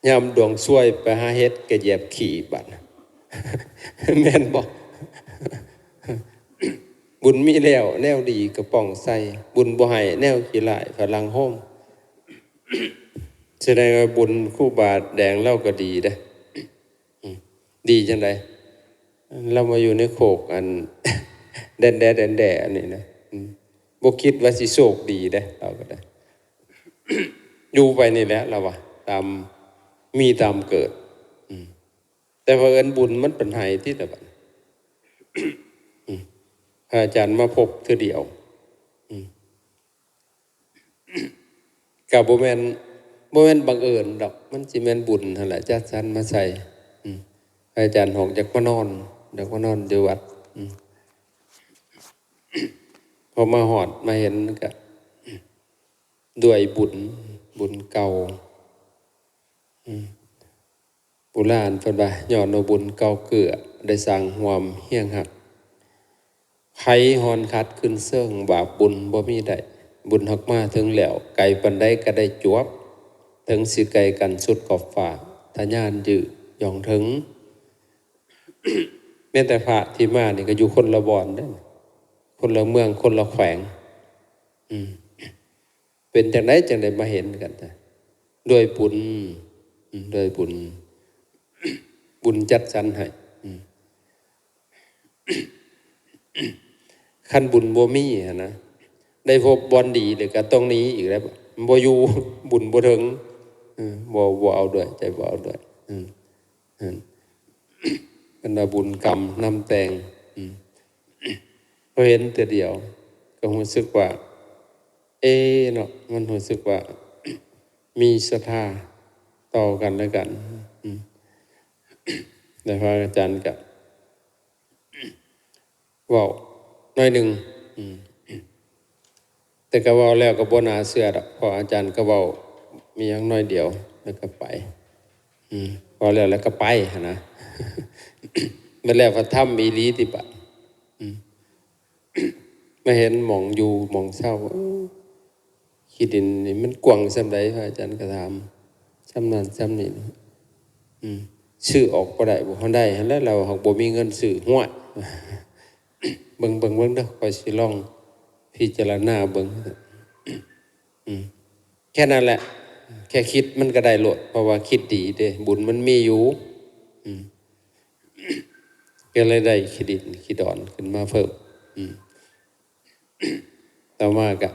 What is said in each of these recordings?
ຍາມດວງຊວຍໄປຫາເຫັດກໍຢຽບຂີ້ບາດ ແມ່ນບໍ່? ບຸນມີແລ້ວແນວດີກໍປ່ອງໃສ່ ບຸນບໍ່ໃຫ້ແນວຂີ້ຮ້າຍຝຣັ່ງໂຮມ. ສະແດງວ່າບຸນຄູບາແດງລາວກໍດີເດ້. ອືມ ດີຈັ່ງໃດ? ລາວມາຢູ່ໃນໂຄກອັນ ແດນແດ ແດນແດອັນນີ້ນະ ອືມ ບໍ່ຄິດວ່າຊິໂຊກດີເດ້ ລາວກໍໄດ້ ຢູ່ໄປນີ້ແຫຼະ ລາວວ່າ ຕາມ ມີຕາມເກີດ ອືມ ແຕ່ເຜີຍບຸນມັນເປັນໃຫ້ຕິລະບັດ ອືມ ພະອາຈານມາພົບເທື່ອດຽວ ອືມ ກໍບໍ່ແມ່ນ ບໍ່ແມ່ນບັງເອີນດອກ ມັນຊິແມ່ນບຸນຫັ້ນແຫຼະ ຈັດສັນມາໃສ່ ອືມ ອາຈານຮອກຢາກມານອນ ຢາກມານອນຢູ່ວັດ ອືມ ພໍມາຮອດມາເຫັນກໍ ດ້ວຍບຸນ ບຸນເກົ່າ ອືມ ໂບລານເພິ່ນວ່າ ຍ້ອນວ່າບຸນເກົ່າເກື້ອ ໄດ້ສ້າງຮ່ວມຮຽງຮັກ ໃຜຮ່ອນຂັດຂຶ້ນເຊິ່ງ ບາບບຸນບໍ່ມີໄດ້ ບຸນຫາກມາເຖິງແລ້ວ ໄກປານໃດກໍໄດ້ຈວບ ເຖິງຊິໄກກັນສຸດຂອບຟ້າ ທະຍານຢື້ຢອງເຖິງ. ແມ່ນແຕ່ພະທີ່ມານີ້ກໍຢູ່ຄົນລະບ່ອນເດ້ ຄົນລະເມືອງ ຄົນລະແຂວງ ອືມ ເປັນຈັ່ງໃດຈັ່ງໄດ້ມາເຫັນກັນ ດ້ວຍບຸນ ອືມ ດ້ວຍບຸນ ບຸນຈັດສັນໃຫ້ ອືມ ຄັນບຸນບໍ່ມີຫັ້ນນະ ໄດ້ພົບບ່ອນດີແລ້ວກໍຕ້ອງໜີອີກແລ້ວ ບໍ່ຢູ່ ບຸນບໍ່ເຖິງ ເອີ ບໍ່ ບໍ່ເອົາດ້ວຍ ໃຈບໍ່ເອົາດ້ວຍ ອືມ ເພິ່ນວ່າບຸນກຳນຳແຕ່ງ ອືມ ພໍເຫັນເທື່ອດຽວກໍຮູ້ສຶກວ່າ ເອເນາະ ມັນຮູ້ສຶກວ່າມີສັດທາຕໍ່ກັນແລະກັນ ອືມ ແລະພະອາຈານກໍເວົ້າໜ້ອຍໜຶ່ງ ອືມ ແຕ່ກໍເວົ້າແລ້ວກໍບໍ່ໜ້າເຊື່ອດອກ ເພາະອາຈານກໍເວົ້າມີຫຍັງໜ້ອຍດຽວ ແລ້ວກໍໄປ ອືມ ເວົ້າແລ້ວ ແລ້ວກໍໄປຫັ້ນນະ ແມ່ນແລ້ວວ່າທຳອີ່ຫຼີຕິບາດ ອືມ ມາເຫັນໝ່ອງຢູ່ໝ່ອງເຊົາ ເອີ ຂີ້ດິນນີ້ມັນກວ້າງສ່ຳໃດ? ພະອາຈານກໍຖາມ ສ່ຳນັ້ນສ່ຳນີ້ ອືມ ຊື້ອອກບໍ່ໄດ້ບໍ່? ເຮົາໄດ້ຫັ້ນແຫຼະ ລາວຫາກບໍ່ມີເງິນຊື້ ຫ້ວຍ ເບິ່ງ ເບິ່ງ ເບິ່ງເດີ ຂ້ອຍຊິລອງພິຈາລະນາເບິ່ງ ອືມ ແຄ່ນັ້ນແຫຼະ ແຄ່ຄິດມັນກໍໄດ້ໂລດ ເພາະວ່າຄິດດີເດ້ ບຸນມັນມີຢູ່ ອືມ ກໍເລີຍໄດ້ຂີ້ດິນຂີ້ດອນຂຶ້ນມາເພີ່ມ ອືມ ຕໍ່ມາກໍ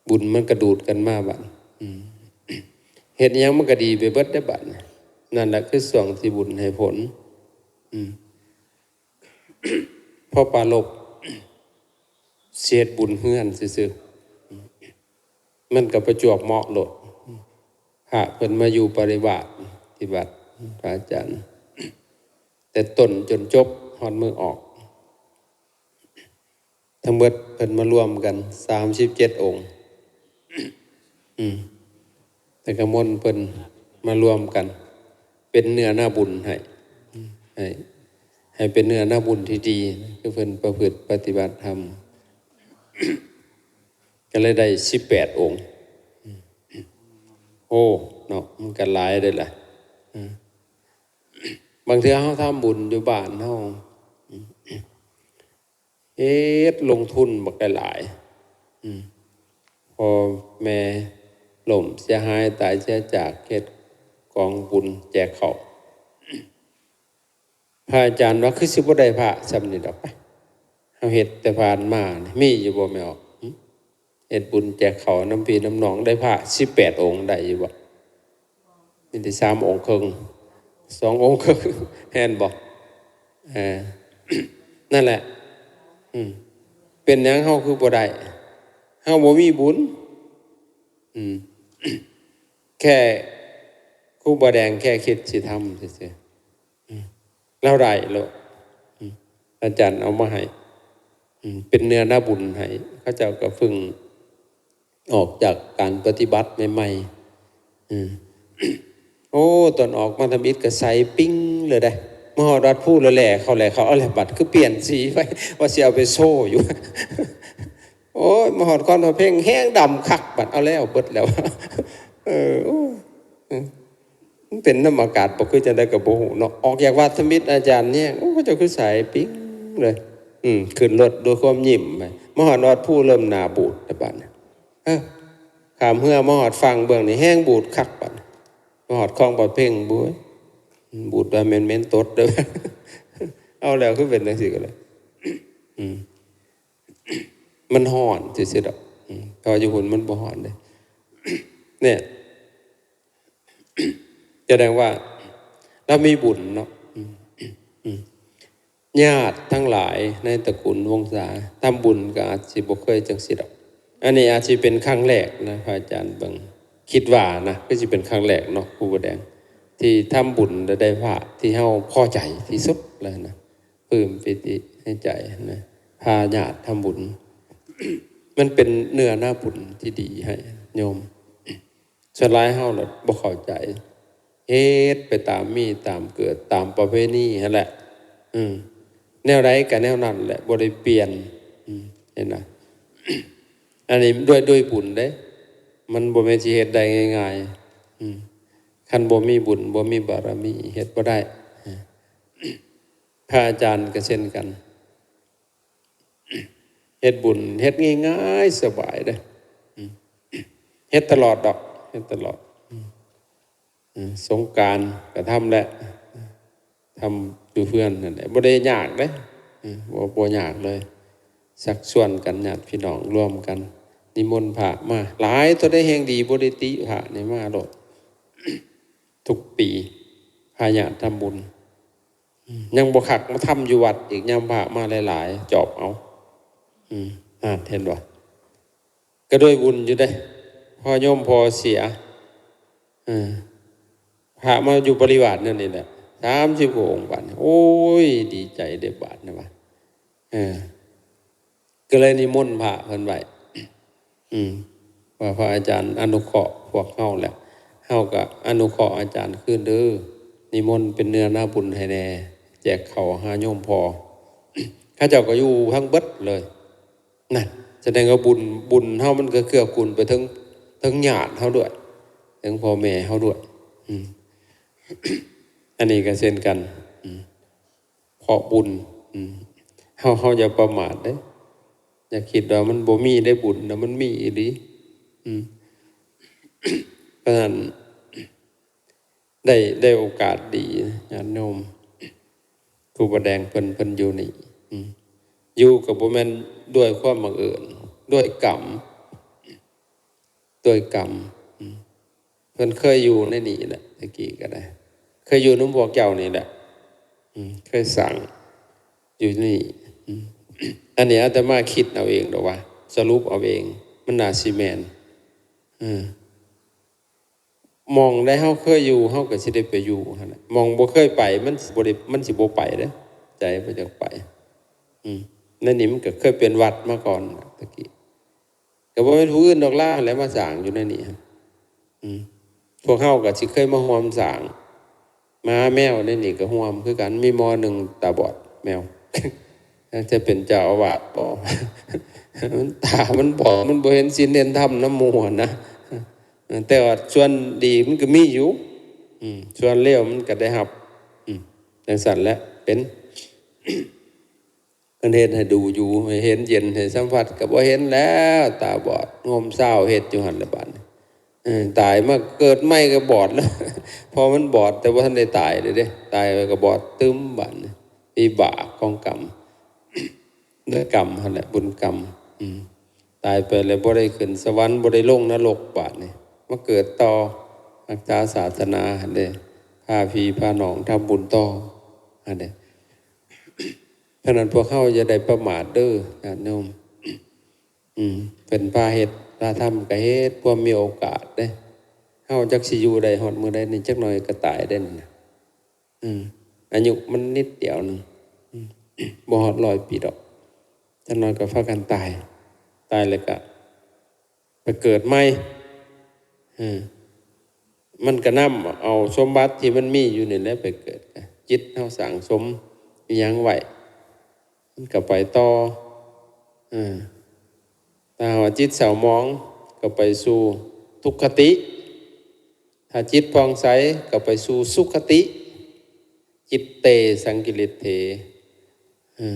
ບຸນມັນກໍດູດກັນມາບາດ ອືມ ເຮັດຫຍັງມັນກໍດີໄປເບິດເດ້ບາດ ນັ້ນແຫຼະຄືຊ່ວງທີ່ບຸນໃຫ້ຜົນ ອືມ ພໍປາລົບ ຊິເຮັດບຸນເຮືອນຊື່ໆ ມັນກໍປະຈວບເໝາະໂລດ ພະເພິ່ນມາຢູ່ປະລິວາດທີ່ວັດ ພະອາຈານ ແຕ່ຕົ້ນຈົນຈົບຮອດມື້ອອກ ທັງເບິດເພິ່ນມາລວມກັນສາມສິບເຈັດອົງ ອືມ ແຕ່ກະມົນເພິ່ນມາລວມກັນ ເປັນເນື້ອນາບຸນໃຫ້ ໃຫ້ ໃຫ້ເປັນເນື້ອນາບຸນທີ່ດີ ຄືເພິ່ນປະພຶດປະຕິບັດທຳ ກໍເລີຍໄດ້ສິບແປດອົງ. ໂອ້ ເນາະ ມັນກໍຫຼາຍເດ້ລະ. ບາງເທື່ອເຮົາທຳບຸນຢູ່ບ້ານເຮົາ ເຮັດລົງທຶນບັກຫຼາຍໆ ອືມ ພໍ່ແມ່ລົ້ມເສຍຫາຍຕາຍເສຍຈາກ ເຮັດກອງບຸນແຈກເຂົ້າ ພະອາຈານວ່າ ຄືຊິບໍ່ໄດ້ພະຊ່ຳນີ້ດອກ ໄປ ເຮົາເຮັດແຕ່ຜ່ານມານີ້ ມີຢູ່ບໍ່ແມ່ອອກ? ຫຶ ເຮັດບຸນແຈກເຂົ້ານຳພີ່ນຳນ້ອງ ໄດ້ພະສິບແປດອົງ ໄດ້ຢູ່ບໍ່? ມີແຕ່ສາມອົງເຄິ່ງ ສອງອົງເຄິ່ງ ແມ່ນບໍ່? ເອີ ນັ້ນແຫຼະ ອືມ ເປັນຫຍັງເຮົາຄືບໍ່ໄດ້? ເຮົາບໍ່ມີບຸນ ອືມ ແຄ່ຄູບາແດງແຄ່ຄິດຊິທຳຊື່ໆ ອືມ ລາວໄດ້ໂລດ ອືມ ອາຈານເອົາມາໃຫ້ ອືມ ເປັນເນື້ອນາບຸນໃຫ້ ເຂົາເຈົ້າກໍເພິ່ງ ອອກຈາກການປະຕິບັດໃໝ່ໆ ອືມ ໂອ້ ຕອນອອກມາທຳອິດກໍໃສປິງເລີຍເດ້ ມາຮອດວັດພູແລ້ວແຫຼ່ເຂົ້າແຫຼ່ເຂົ້າ ເອົາແລ້ວ ບັດຄືປ່ຽນສີໄປ ວ່າຊິເອົາໄປໂຊຢູ່ ໂອ້ຍ ມາຮອດຄອນພະເພັງແຮງດຳຄັກ ບັດເອົາແລ້ວ ເບິດແລ້ວ ເອີ ໂອ້ ອືມ ມັນເປັນນຳອາກາດບໍ່ຄືຈັ່ງໃດກໍບໍ່ຮູ້ເນາະ. ອອກຈາກວັດທຳອິດອາຈານແຍງ ໂອ້ ເຂົາເຈົ້າຄືສາຍປິງເລີຍ. ອືມ ຂຶ້ນລົດດ້ວຍຄວາມຍິ້ມໄປ ມາຮອດວັດພູເລີ່ມໜ້າບູດແລ້ວບັດນີ້. ເອີ ຂ້າມເຮືອມາຮອດຝັ່ງເບື້ອງນີ້ແຮງບູດຄັກບັດນີ້. ມາຮອດຄອງປາເພັງ ໂອ້ຍ ບູດວ່າແມ່ນເໝັນຕົດເດີ້. ເອົາແລ້ວ ຄືເປັນຈັ່ງຊີ້ກໍໄດ້. ອືມ ມັນຮ້ອນຊື່ໆດອກ. ອືມ ເພາະຢູ່ພຸ້ນມັນບໍ່ຮ້ອນເດ້. ເນີ້ຍ ສະແດງວ່າລາວມີບຸນເນາະ. ອືມ ອືມ ຍາດທັງຫຼາຍໃນຕະກູນວົງສາ ທຳບຸນກໍອາດຊິບໍ່ເຄີຍຈັ່ງຊີ້ດອກ. ອັນນີ້ອາດຊິເປັນຄັ້ງແລກນະ ພະອາຈານເບິ່ງ ຄິດວ່ານະ ຄືຊິເປັນຄັ້ງແລກເນາະ ຄູບາແດງ ທີ່ທຳບຸນແລ້ວໄດ້ພະທີ່ເຮົາພໍໃຈທີ່ສຸດເລີຍນະ. ປຶ້ມປີຕິໃນໃຈນະ ພາຍາດທຳບຸນ ມັນເປັນເນື້ອນາບຸນທີ່ດີໃຫ້ໂຍມ. ສ່ວນຫຼາຍເຮົາລະບໍ່ເຂົ້າໃຈ ເຮັດໄປຕາມມີຕາມເກີດ ຕາມປະເພນີຫັ້ນແຫຼະ. ອືມ ແນວໃດກໍແນວນັ້ນແຫຼະ ບໍ່ໄດ້ປ່ຽນ. ອືມ ເຫັນນະ ອັນນີ້ດ້ວຍ ດ້ວຍບຸນເດ້ ມັນບໍ່ແມ່ນຊິເຮັດໄດ້ງ່າຍໆ. ອືມ ຄັນບໍ່ມີບຸນ ບໍ່ມີບາລະມີ ເຮັດບໍ່ໄດ້. ເອີ ພະອາຈານກໍເຊັ່ນກັນ ເຮັດບຸນ ເຮັດງ່າຍໆ ສະບາຍເດ້. ອືມ ເຮັດຕະຫຼອດດອກ ເຮັດຕະຫຼອດ. ອືມ ເອີ ສົງການກໍທຳແຫຼະ ທຳຢູ່ເຮືອນນັ້ນແຫຼະ ບໍ່ໄດ້ຍາກເດ້. ເອີ ບໍ່ ບໍ່ຍາກເລີຍ. ຊັກຊວນກັນ ຍາດພີ່ນ້ອງລວມກັນ ນິມົນພະມາ ຫຼາຍເທົ່າໃດແຮ່ງດີ ບໍ່ໄດ້ຕິພະນີ້ ມາໂລດ ທຸກປີ ພາຍາດທຳບຸນ. ອືມ ຍັງບໍ່ຄັກ ມາທຳຢູ່ວັດອີກ ຍາມພະມາຫຼາຍໆ ຈອບເອົາ. ອືມ ນັ້ນ ເຫັນບໍ່? ກໍດ້ວຍບຸນຢູ່ເດ້ ພໍໂຍມພໍ່ເສຍ ເອີ ພະມາຢູ່ບໍລິວານນັ້ນນີ້ແຫຼະ ສາມສິບກວ່າອົງ ບາດນີ້ ໂອ້ຍ ດີໃຈເດ້ບາດນີ້ວ່າ. ເອີ ກໍເລີຍນິມົນພະເພິ່ນໄວ້ ອືມ ວ່າພະອາຈານອະນຸເຄາະພວກເຮົາແຫຼະ ເຮົາກໍອະນຸເຄາະອາຈານຄືນເດີ້ ນິມົນເປັນເນື້ອນາບຸນໃຫ້ແດ່ ແຈກເຂົ້າຫາໂຍມພໍ່. ເຂົາເຈົ້າກໍຢູ່ທັງເບິດເລີຍ. ນັ້ນ ສະແດງວ່າບຸນ ບຸນເຮົາມັນກໍເກື້ອກູນໄປເຖິງ ເຖິງຍາດເຮົາດ້ວຍ ເຖິງພໍ່ແມ່ເຮົາດ້ວຍ. ອືມ ອັນນີ້ກໍເຊັ່ນກັນ. ອືມ ເພາະບຸນ ອືມ ເຮົາ ເຮົາຢ່າປະໝາດເດ້ ຢ່າຄິດວ່າມັນບໍ່ມີໄດ້ບຸນນະ ມັນມີອີ່ຫຼີ. ອືມ ເພາະສະນັ້ນ ໄດ້ ໄດ້ໂອກາດດີ ຍາດໂຍມ ຄູບາແດງເພິ່ນ ເພິ່ນຢູ່ນີ້ ອືມ ຢູ່ກໍບໍ່ແມ່ນດ້ວຍຄວາມບັງເອີນ ດ້ວຍກຳ ດ້ວຍກຳ ອືມ ເພິ່ນເຄີຍຢູ່ໃນນີ້ແຫຼະ ແຕ່ກີ້ກໍໄດ້ ເຄີຍຢູ່ນຳພວກເຈົ້ານີ້ແຫຼະ ອືມ ເຄີຍສ້າງຢູ່ນີ້. ອືມ ອັນນີ້ອາດຕະມາຄິດເອົາເອງດອກວ່າ ສະຫຼຸບເອົາເອງ ມັນໜ້າຊິແມ່ນ. ເອີ ໝ່ອງໃດເຮົາເຄີຍຢູ່ ເຮົາກໍຊິໄດ້ໄປຢູ່ຫັ້ນແຫຼະ ໝ່ອງບໍ່ເຄີຍໄປ ມັນຊິບໍ່ໄດ້ ມັນຊິບໍ່ໄປເດ້ ໃຈບໍ່ຢາກໄປ. ອືມ ໃນນີ້ມັນກໍເຄີຍເປັນວັດມາກ່ອນແຕ່ກີ້ ກໍບໍ່ແມ່ນຜູ້ອື່ນດອກລາແຫຼະມາສ້າງຢູ່ໃນນີ້. ອືມ ພວກເຮົາກໍຊິເຄີຍມາຮ່ວມສ້າງ ໝາແມວໃນນີ້ກໍຮ່ວມຄືກັນ ມີໝໍໜຶ່ງຕາບອດ ແມວ ຈັກຈະເປັນເຈົ້າອາວາດບໍ່ ມັນຕາມັນບອດ ມັນບໍ່ເຫັນສິນເຫັນທຳນຳໝູ່ຫັ້ນນະ. ແຕ່ວ່າສ່ວນດີມັນກໍມີຢູ່ ອືມ ສ່ວນເລວມັນກໍໄດ້ຮັບ. ອືມ ຈັ່ງຊັ້ນແຫຼະ ເປັນ ເພິ່ນເຮັດໃຫ້ດູຢູ່ ໃຫ້ເຫັນເຢັນ ໃຫ້ສຳຜັດ ກໍບໍ່ເຫັນແລ້ວ ຕາບອດ ງົມຊາວເຮັດຢູ່ຫັ້ນແຫຼະບາດນີ້. ເອີ ຕາຍມາເກີດໃໝ່ກໍບອດແລ້ວ ເພາະມັນບອດແຕ່ບໍ່ທັນໄດ້ຕາຍເດ້ ຕາຍໄປກໍບອດຕຶມບາດນີ້. ວິບາກຂອງກຳ ເລື່ອງກຳຫັ້ນແຫຼະ ບຸນກຳ. ອືມ ຕາຍໄປແລ້ວບໍ່ໄດ້ຂຶ້ນສະຫວັນ ບໍ່ໄດ້ລົງນະລົກ ບາດນີ້ມາເກີດຕໍ່ ຮັກສາສາສະໜາຫັ້ນເດ້ ພາພີ່ພານ້ອງທຳບຸນຕໍ່ຫັ້ນເດ້. ເພາະນັ້ນພວກເຮົາຢ່າໄດ້ປະໝາດເດີ້ຍາດໂຍມ. ອືມ ເພິ່ນພາເຮັດພາທຳກໍເຮັດ ຄວາມມີໂອກາດເດ້. ເຮົາຈັກຊິຢູ່ໄດ້ຮອດມື້ໃດນີ້ ຈັກໜ້ອຍກໍຕາຍເດ້ນີ້ນະ. ອືມ ອາຍຸມັນນິດດຽວໜຶ່ງ ອືມ ບໍ່ຮອດຮ້ອຍປີດອກ ຈັກໜ້ອຍກໍພາກັນຕາຍ ຕາຍແລ້ວກໍໄປເກີດໃໝ່. ເອີ ມັນກໍນຳເອົາສົມບັດທີ່ມັນມີຢູ່ນີ້ແຫຼະໄປເກີດ. ຈິດເຮົາສ້າງສົມອີ່ຫຍັງໄວ້ ມັນກໍໄປຕໍ່. ເອີ ຖ້າວ່າຈິດເສົ້າໝອງກໍໄປສູ່ທຸກຄະຕິ. ຖ້ ຖ້າຈິດຜ່ອງໃສກໍໄປສູ່ສຸຄະຕິ ຈິດເຕ ສັງກິລິດເຖ ເອີ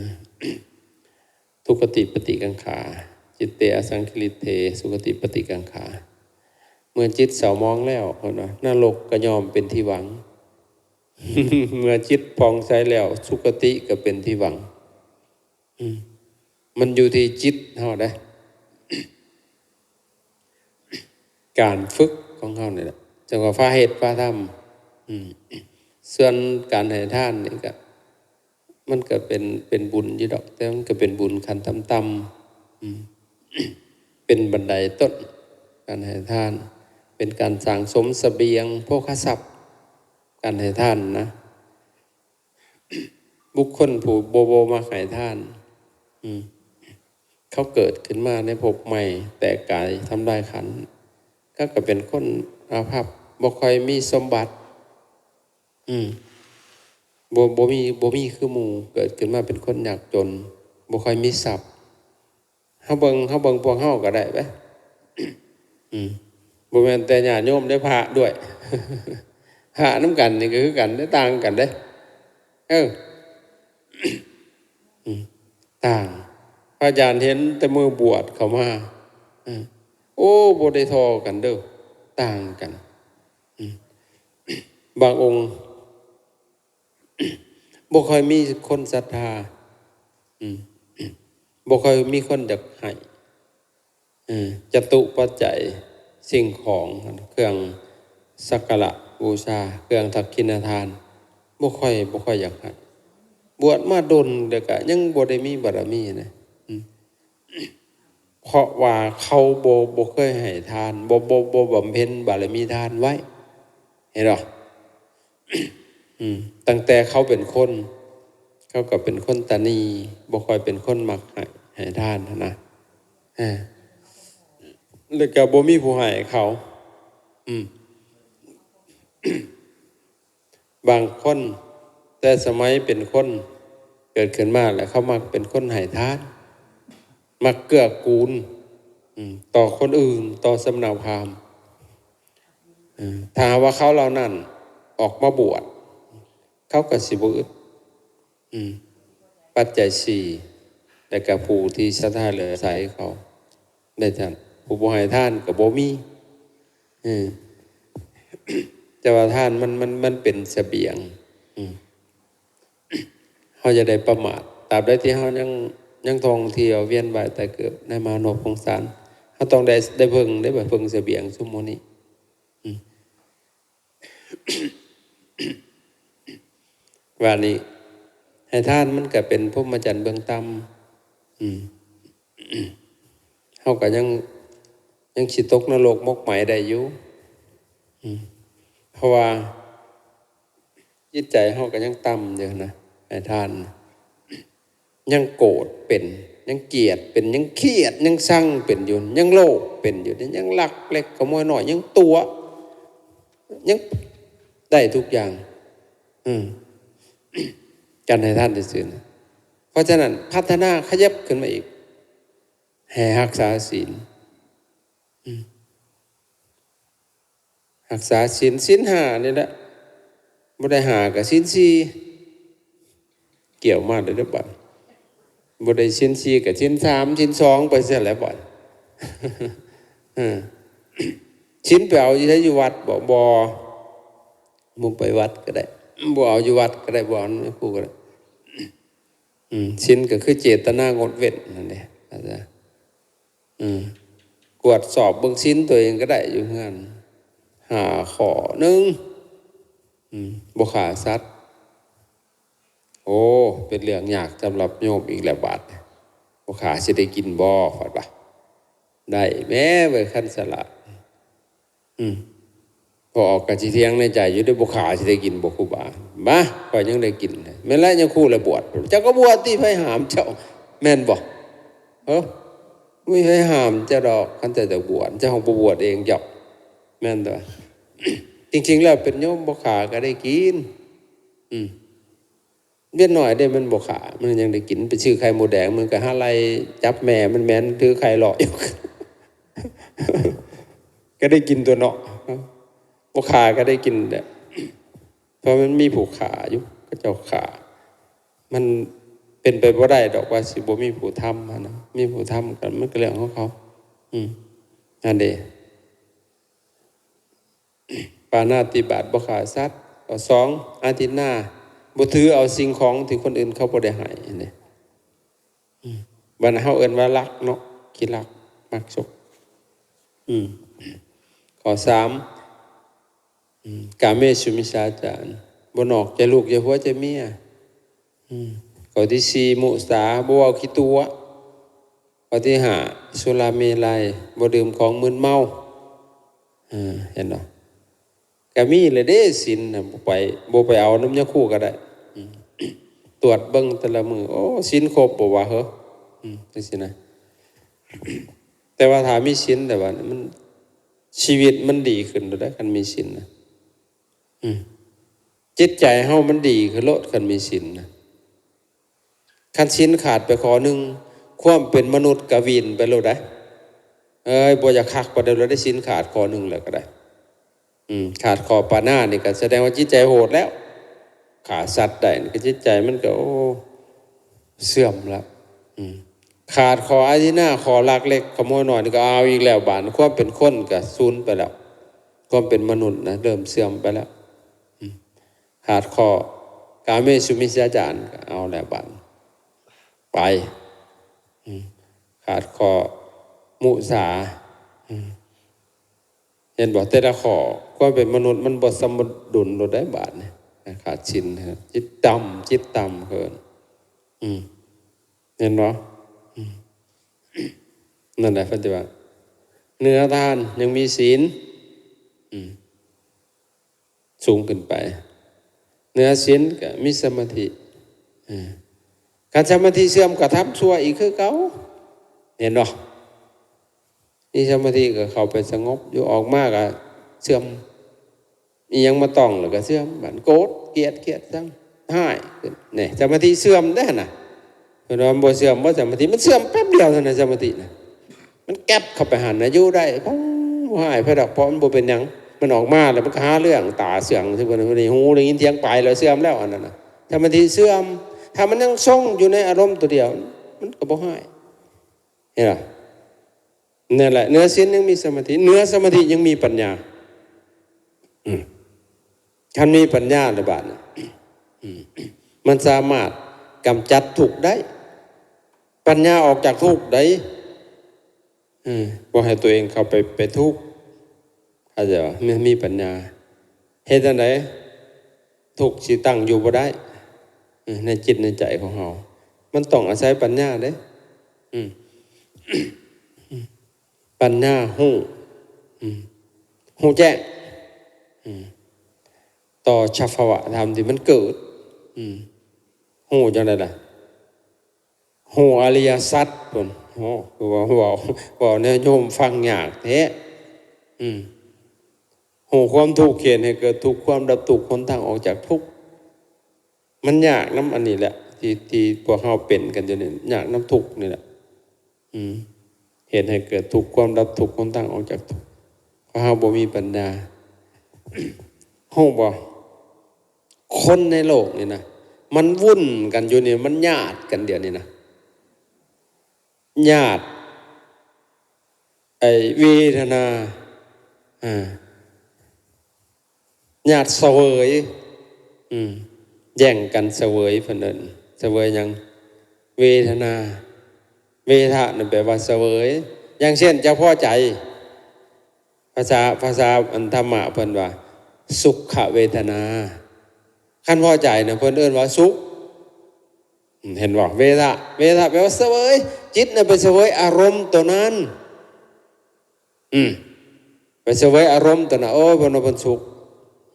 ທຸກຂະຕິປະຕິກັງຂາ ຈິດເຕ ອະສັງກິລິດເຖ ສຸຄະຕິປະຕິກັງຂາ. ເມື່ອຈິດເສົ້າໝອງແລ້ວ ເພິ່ນວ່າ ນະລົກກໍຍ່ອມເປັນທີ່ຫວັງ. ເມື່ອຈິດຜ່ອງໃສແລ້ວ ສຸຄະຕິກໍເປັນທີ່ຫວັງ. ອືມ ມັນຢູ່ທີ່ຈິດເຮົາເດ້ ການຝຶກຂອງເຮົານີ້ແຫຼະ ຈັ່ງວ່າພາເຮັດພາທຳ. ອືມ ສ່ວນການໃຫ້ທານນີ້ກໍ ມັນກໍເປັນ ເປັນບຸນຢູ່ດອກ ແຕ່ມັນກໍເປັນບຸນຂັ້ນຕ່ຳໆ ອືມ ເປັນບັນໄດຕົ້ນ ການໃຫ້ທານ ເປັນການສ້າງສົມສະບຽງໂພຄະຊັບ ການໃຫ້ທານນະ. ບຸກຄົນຜູ້ບໍ່ ບໍ່ມັກໃຫ້ທານ ອືມ ເຂົາເກີດຂຶ້ນມາໃນພົບໃໝ່ ແຕກກາຍທຳລາຍຂັນ ເຂົາກໍເປັນຄົນອາພັບ ບໍ່ຄ່ອຍມີສົມບັດ ອືມ ບໍ່ ບໍ່ມີ ບໍ່ມີຄືໝູ່ ເກີດຂຶ້ນມາເປັນຄົນຍາກຈົນ ບໍ່ຄ່ອຍມີຊັບ. ເຮົາເບິ່ງ ເຮົາເບິ່ງພວກເຮົາກໍໄດ້ເດ້ ອືມ ບໍ່ແມ່ນແຕ່ຍາດໂຍມເດ້ ພະດ້ວຍ ພະນຳກັນນີ້ກໍຄືກັນເດ້ ຕ່າງກັນເດ້ ເອີ ອືມ ຕ່າງ. ພະອາຈານເຫັນແຕ່ມື້ບວດເຂົ້າມາ ເອີ ໂອ້ ບໍ່ໄດ້ທໍ່ກັນເດີ້ ຕ່າງກັນ ອືມ ບາງອົງ ບໍ່ຄ່ອຍມີຄົນສັດທາ ອືມ ບໍ່ຄ່ອຍມີຄົນຢາກໃຫ້ ເອີ ຈະຕຸປັດໄຈ ສິ່ງຂອງ ເຄື່ອງສັກກາລະບູຊາ ເຄື່ອງທັກຂິນະທານ ບໍ່ຄ່ອຍ ບໍ່ຄ່ອຍຢາກໃຫ້. ບວດມາດົນແລ້ວກະຍັງບໍ່ໄດ້ມີບາລະມີນະ ອືມ ເພາະວ່າເຂົາບໍ່ ບໍ່ເຄີຍໃຫ້ທານ ບໍ່ ບໍ່ ບໍ່ບຳເພັນບາລະມີທານໄວ້ ເຫັນບໍ່? ອືມ ຕັ້ງແຕ່ເຂົາເປັນຄົນ ເຂົາກໍເປັນຄົນຕະໜີ່ ບໍ່ຄ່ອຍເປັນຄົນມັກໃຫ້ ໃຫ້ທານຫັ້ນນະ ເອີ ແລ້ວກໍບໍ່ມີຜູ້ໃຫ້ເຂົາ ອືມ ບາງຄົນແຕ່ສະໄໝເປັນຄົນ ເກີດຂຶ້ນມາແລ້ວເຂົາມັກເປັນຄົນໃຫ້ທານ ມັກເກື້ອກູນ ອືມ ຕໍ່ຄົນອື່ນ ຕໍ່ສຳນັກພາມ. ເອີ ຖ້າຫາກວ່າເຂົາເຫຼົ່ານັ້ນອອກມາບວດ ເຂົາກໍຊິບໍ່ອຶດ ອືມ ປັດໄຈສີ່ ແລ້ວກໍຜູ້ທີ່ສັດທາເຫຼືອໃສເຂົາໄດ້ທັງ ຜູ້ບໍ່ໃຫ້ທານກໍບໍ່ມີ ເອີ ແຕ່ວ່າທານມັນ ມັນ ມັນເປັນສະບຽງ ອືມ ເຮົາຢ່າໄດ້ປະໝາດ ຕາບໃດທີ່ເຮົາຍັງ ຍັງທ່ອງທ່ຽວວຽນວ່າຍຕາຍເກີດໃນມະໂນສົງສານ ເຮົາຕ້ອງໄດ້ ໄດ້ເພິ່ງ ໄດ້ເພິ່ງສະບຽງຊຸມໝູ່ນີ້ ອືມ ວ່ານີ້ ໃຫ້ທານມັນກໍເປັນພົມມະຈັນເບື້ອງຕ່ຳ ອືມ ເຮົາກໍຍັງ ຍັງຊິຕົກນະລົກໝົກໄໝໄດ້ຢູ່ ອືມ ເພາະວ່າຈິດໃຈເຮົາກໍຍັງຕ່ຳຢູ່ນະ ໃຫ້ທານ ຍັງໂກດເປັນ ຍັງກຽດເປັນ ຍັງຄຽດ ຍັງຊັງເປັນຢູ່ ຍັງໂລບເປັນຢູ່ ຍັງລັກເລັກຂະໂມຍນ້ອຍ ຍັງຕົວະ ຍັງໄດ້ທຸກຢ່າງ ອືມ ການໃຫ້ທານຊື່ໆນະ. ເພາະສະນັ້ນ ພັດທະນາຂະຫຍັບຂຶ້ນມາອີກ ໃຫ້ຮັກສາສິນ ອືມ ຮັກສາສິນ ສິນຫ້ານີ້ແຫຼະ ບໍ່ໄດ້ຫ້າກໍສິນສີ່ ກ່ຽວມາເດີບັດ ບໍ່ໄດ້ສິນສີ່ກໍສິນສາມ ສິນສອງ ໄປຊັ້ນແຫຼະບັດ ເອີ ສິນໄປເອົາຢູ່ໃສ ຢູ່ວັດບໍ? ບໍ່ ບໍ່ໄປວັດກໍໄດ້ ບໍ່ເອົາຢູ່ວັດກໍໄດ້ ບໍ່ເອົານຳຄູກໍໄດ້ ອືມ ສິນກໍຄືເຈດຕະນາງົດເວັ້ນນັ້ນເດ້ ອືມ ກວດສອບເບິ່ງສິນຕົວເອງກໍໄດ້ຢູ່ເຮືອນ ຫ້າຂໍ້ ໜຶ່ງ ອືມ ບໍ່ຂ້າສັດ. ໂອ້ ເປັນເລື່ອງຍາກສຳລັບໂຍມອີກແລ້ວບາດນີ້ ບໍ່ຂ້າຊິໄດ້ກິນບໍ່? ຂ້ອຍວ່າ ໄດ້ແມ້ເວີຍ ຄັນສະຫຼາດ ອືມ ພໍ່ອອກກໍຊິຖຽງໃນໃຈຢູ່ເດ້ ບໍ່ຂ້າຊິໄດ້ກິນບໍ່ຄູບາ? ມາ ຂ້ອຍຍັງໄດ້ກິນ ແມ່ນແລ້ວ ຍາຄູລະບວດ ເຈົ້າກໍບວດຕິ ໃຜຫ້າມເຈົ້າ ແມ່ນບໍ່? ເອີ ບໍ່ມີໃຜຫ້າມເຈົ້າດອກ ຄັນເຈົ້າຈະບວດ ເຈົ້າບໍ່ບວດເອງເຈົ້າ ແມ່ນຕົວະ? ຈິງໆແລ້ວເປັນໂຍມບໍ່ຂ້າກໍໄດ້ກິນ ອືມ ວຽນໜ້ອຍເດ້ ມັນບໍ່ຂ້າ ມັນຍັງໄດ້ກິນ ໄປຊື້ໄຂ່ມົດແດງ ມັນກໍຫາໄລ່ຈັບແມ່ມັນແມ່ນຖືໄຂ່ເລາະຢູ່ ກໍໄດ້ກິນຕົວະເນາະ. ບໍ່ຂ້າກໍໄດ້ກິນແຫຼະ ເພາະມັນມີຜູ້ຂ້າຢູ່ ເຂົາເຈົ້າຂ້າ. ມັນເປັນໄປບໍ່ໄດ້ດອກວ່າຊິບໍ່ມີຜູ້ທຳຫັ້ນນະ ມີຜູ້ທຳກໍມັນກໍເລື່ອງຂອງເຂົາ. ອືມ ອັນນີ້ ປານາຕິບາດ ບໍ່ຂ້າສັດ. ຂໍ້ສອງ ອາທິນນາ ບໍ່ຖືເອົາສິ່ງຂອງທີ່ຄົນອື່ນເຂົາບໍ່ໄດ້ໃຫ້ ອັນນີ້. ອືມ ບັດເຮົາເອີ້ນວ່າລັກເນາະ ຂີ້ລັກ ມັກສົກ. ອືມ ຂໍ້ສາມ ອືມ ກາເມສຸມິດສາຈານ ບໍ່ນອກໃຈລູກໃຈຜົວໃຈເມຍ. ອືມ ຂໍ້ທີສີ່ ມຸສາ ບໍ່ເວົ້າຂີ້ຕົວະ. ຂໍ້ທີຫ້າ ສຸລາເມໄລ ບໍ່ດື່ມຂອງມຶນເມົາ. ເອີ ເຫັນບໍ່? ກະມີແຫຼະເດ້ສິນນະ ບໍ່ໄປ ບໍ່ໄປເອົານຳຍາຄູກໍໄດ້. ອືມ ຕວດເບິ່ງແຕ່ລະມື້ ໂອ້ ສິນຄົບບໍ່ວະເຮີ ອືມ ຈັ່ງຊີ້ນະ. ແຕ່ວ່າຖ້າມີສິນແລ້ວບາດນີ້ມັນ ຊີວິດມັນດີຂຶ້ນໂລດເດ້ ຄັນມີສິນນະ. ອືມ ຈິດໃຈເຮົາມັນດີຂຶ້ນໂລດ ຄັນມີສິນນະ. ຄັນສິນຂາດໄປຂໍ້ໜຶ່ງ ຄວາມເປັນມະນຸດກະວີນໄປໂລດໄດ໋. ເອີຍ ບໍ່ຢາກຄັກປານໃດໂລດໄດ໋ ສິນຂາດຂໍ້ໜຶ່ງແລ້ວກໍໄດ້. ອືມ ຂາດຂໍ້ປານານີ້ກໍສະແດງວ່າຈິດໃຈໂຫດແລ້ວ. ຂ້າສັດໄດ້ນີ້ກໍຈິດໃຈມັນກໍ ໂອ້ ເສື່ອມແລ້ວ. ອືມ ຂາດຂໍ້ອາທິນນາ ຂໍ້ລັກເລັກຂະໂມຍນ້ອຍນີ້ກໍເອົາອີກແລ້ວ ບາດຄວາມເປັນຄົນກໍສູນໄປແລ້ວ. ຄວາມເປັນມະນຸດນະ ເລີ່ມເສື່ອມໄປແລ້ວ. ອືມ ຂາດຂໍ້ກາເມສຸມິດສາຈານ ກໍເອົາແລ້ວບາດ ໄປ. ອືມ ຂາດຂໍ້ມຸສາ. ອືມ ເຫັນບໍ່? ແຕ່ລະຂໍ້ ຄວາມເປັນມະນຸດມັນບໍ່ສົມດຸນໂລດໄດ໋ບາດນີ້. ຂາດສິນ ຈິດຕ່ຳ ຈິດຕ່ຳເກີນ. ອືມ ເຫັນບໍ່? ອືມ ນັ້ນແຫຼະ ປະຕິບັດ ເໜືອທານຍັງມີສິນ. ອືມ ສູງຂຶ້ນໄປ ເໜືອສິນກໍມີສະມາທິ. ເອີ ຄັນສະມາທິເສື່ອມກໍທຳຊົ່ວອີກຄືເກົ່າ. ເຫັນບໍ່? ມີສະມາທິກໍເຂົ້າໄປສະຫງົບຢູ່ ອອກມາກໍເສື່ອມ. ອີຫຍັງມາຕ້ອງແລ້ວກໍເສື່ອມ ບາດໂກດ ກຽດ ຄຽດ ຊັງ ຮ້າຍຂຶ້ນ. ນີ້ ສະມາທິເສື່ອມເດ້ຫັ້ນນະ. ເພິ່ນວ່າມັນບໍ່ເສື່ອມບໍ່ສະມາທິ ມັນເສື່ອມແປັບດຽວເທົ່ານັ້ນ ສະມາທິນະ. ມັນແກັບເຂົ້າໄປຫັ້ນນະ ຢູ່ໄດ້ ບໍ່ຮ້າຍໃຜດອກ ເພາະມັນບໍ່ເປັນຫຍັງ. ມັນອອກມາແລ້ວມັນກໍຫາເລື່ອງ ຕາເຊື່ອງ ຊື່ເພິ່ນ ເພິ່ນໄດ້ຮູ້ໄດ້ຍິນສຽງໄປແລ້ວ ເສື່ອມແລ້ວ ອັນນັ້ນນະ. ສະມາທິເສື່ອມ ຖ້າມັນຍັງຊົງຢູ່ໃນອາລົມຕົວດຽວ ມັນກໍບໍ່ຮ້າຍ. ເຫັນບໍ່? ນັ້ນແຫຼະ ເໜືອສິນຍັງມີສະມາທິ ເໜືອສະມາທິຍັງມີປັນຍາ. ອືມ ຄັນມີປັນຍາແລ້ວບາດນີ້ ອືມ ມັນສາມາດກຳຈັດທຸກໄດ້. ປັນຍາອອກຈາກທຸກໄດ້. ເອີ ບໍ່ໃຫ້ຕົວເອງເຂົ້າໄປ ໄປທຸກ. ເຂົ້າໃຈບໍ່? ມີ ມີປັນຍາ ເຮັດຈັ່ງໃດ ທຸກຊິຕັ້ງຢູ່ບໍ່ໄດ້ ເອີ ໃນຈິດໃນໃຈຂອງເຮົາ. ມັນຕ້ອງອາໄສປັນຍາເດ້. ອືມ ປັນຍາຮູ້ ອືມ ຮູ້ແຈ້ງ ອືມ ຕໍ່ສະພາວະທຳທີ່ມັນເກີດ. ອືມ ຮູ້ຈັ່ງໃດລະ? ຮູ້ອະລິຍະສັດພຸ້ນ. ໂອ້ ຄືວ່າເວົ້າ ເວົ້າແນວໂຍມຟັງຍາກແທ້. ອືມ ຮູ້ຄວາມທຸກ ເຮັດໃຫ້ເກີດທຸກ ຄວາມດັບທຸກ ຫົນທາງອອກຈາກທຸກ. ມັນຍາກນຳອັນນີ້ແຫຼະ ທີ່ ທີ່ພວກເຮົາເປັນກັນຢູ່ນີ້ ຍາກນຳທຸກນີ້ແຫຼະ. ອືມ ເຮັດໃຫ້ເກີດທຸກ ຄວາມດັບທຸກ ຫົນທາງອອກຈາກທຸກ ເພາະເຮົາບໍ່ມີປັນຍາ. ຮູ້ບໍ່? ຄົນໃນໂລກນີ້ນະ ມັນວຸ້ນກັນຢູ່ນີ້ ມັນຍາດກັນດຽວນີ້ນະ ຍາດ ໄອ້ເວທະນາ ອາ ຍາດສະເຫວີຍ ອືມ ແຍ່ງກັນສະເຫວີຍ ເພິ່ນເອີ້ນສະເຫວີຍຫຍັງ? ເວທະນາ. ເວທະນັ້ນແປວ່າສະເຫວີຍ. ຢ່າງເຊັ່ນ ເຈົ້າພໍໃຈ ພາສາ ພາສາອັນທຳມະເພິ່ນວ່າສຸຂະເວທະນາ. ຄັນພໍໃຈນະ ເພິ່ນເອີ້ນວ່າສຸກ. ເຫັນບໍ່? ເວທະ ເວທະແປວ່າສະເຫວີຍ. ຈິດນະໄປສະເຫວີຍອາລົມໂຕນັ້ນ. ອືມ ໄປສະເຫວີຍອາລົມໂຕນັ້ນ. ໂອ້ ເພິ່ນວ່າເພິ່ນສຸກ.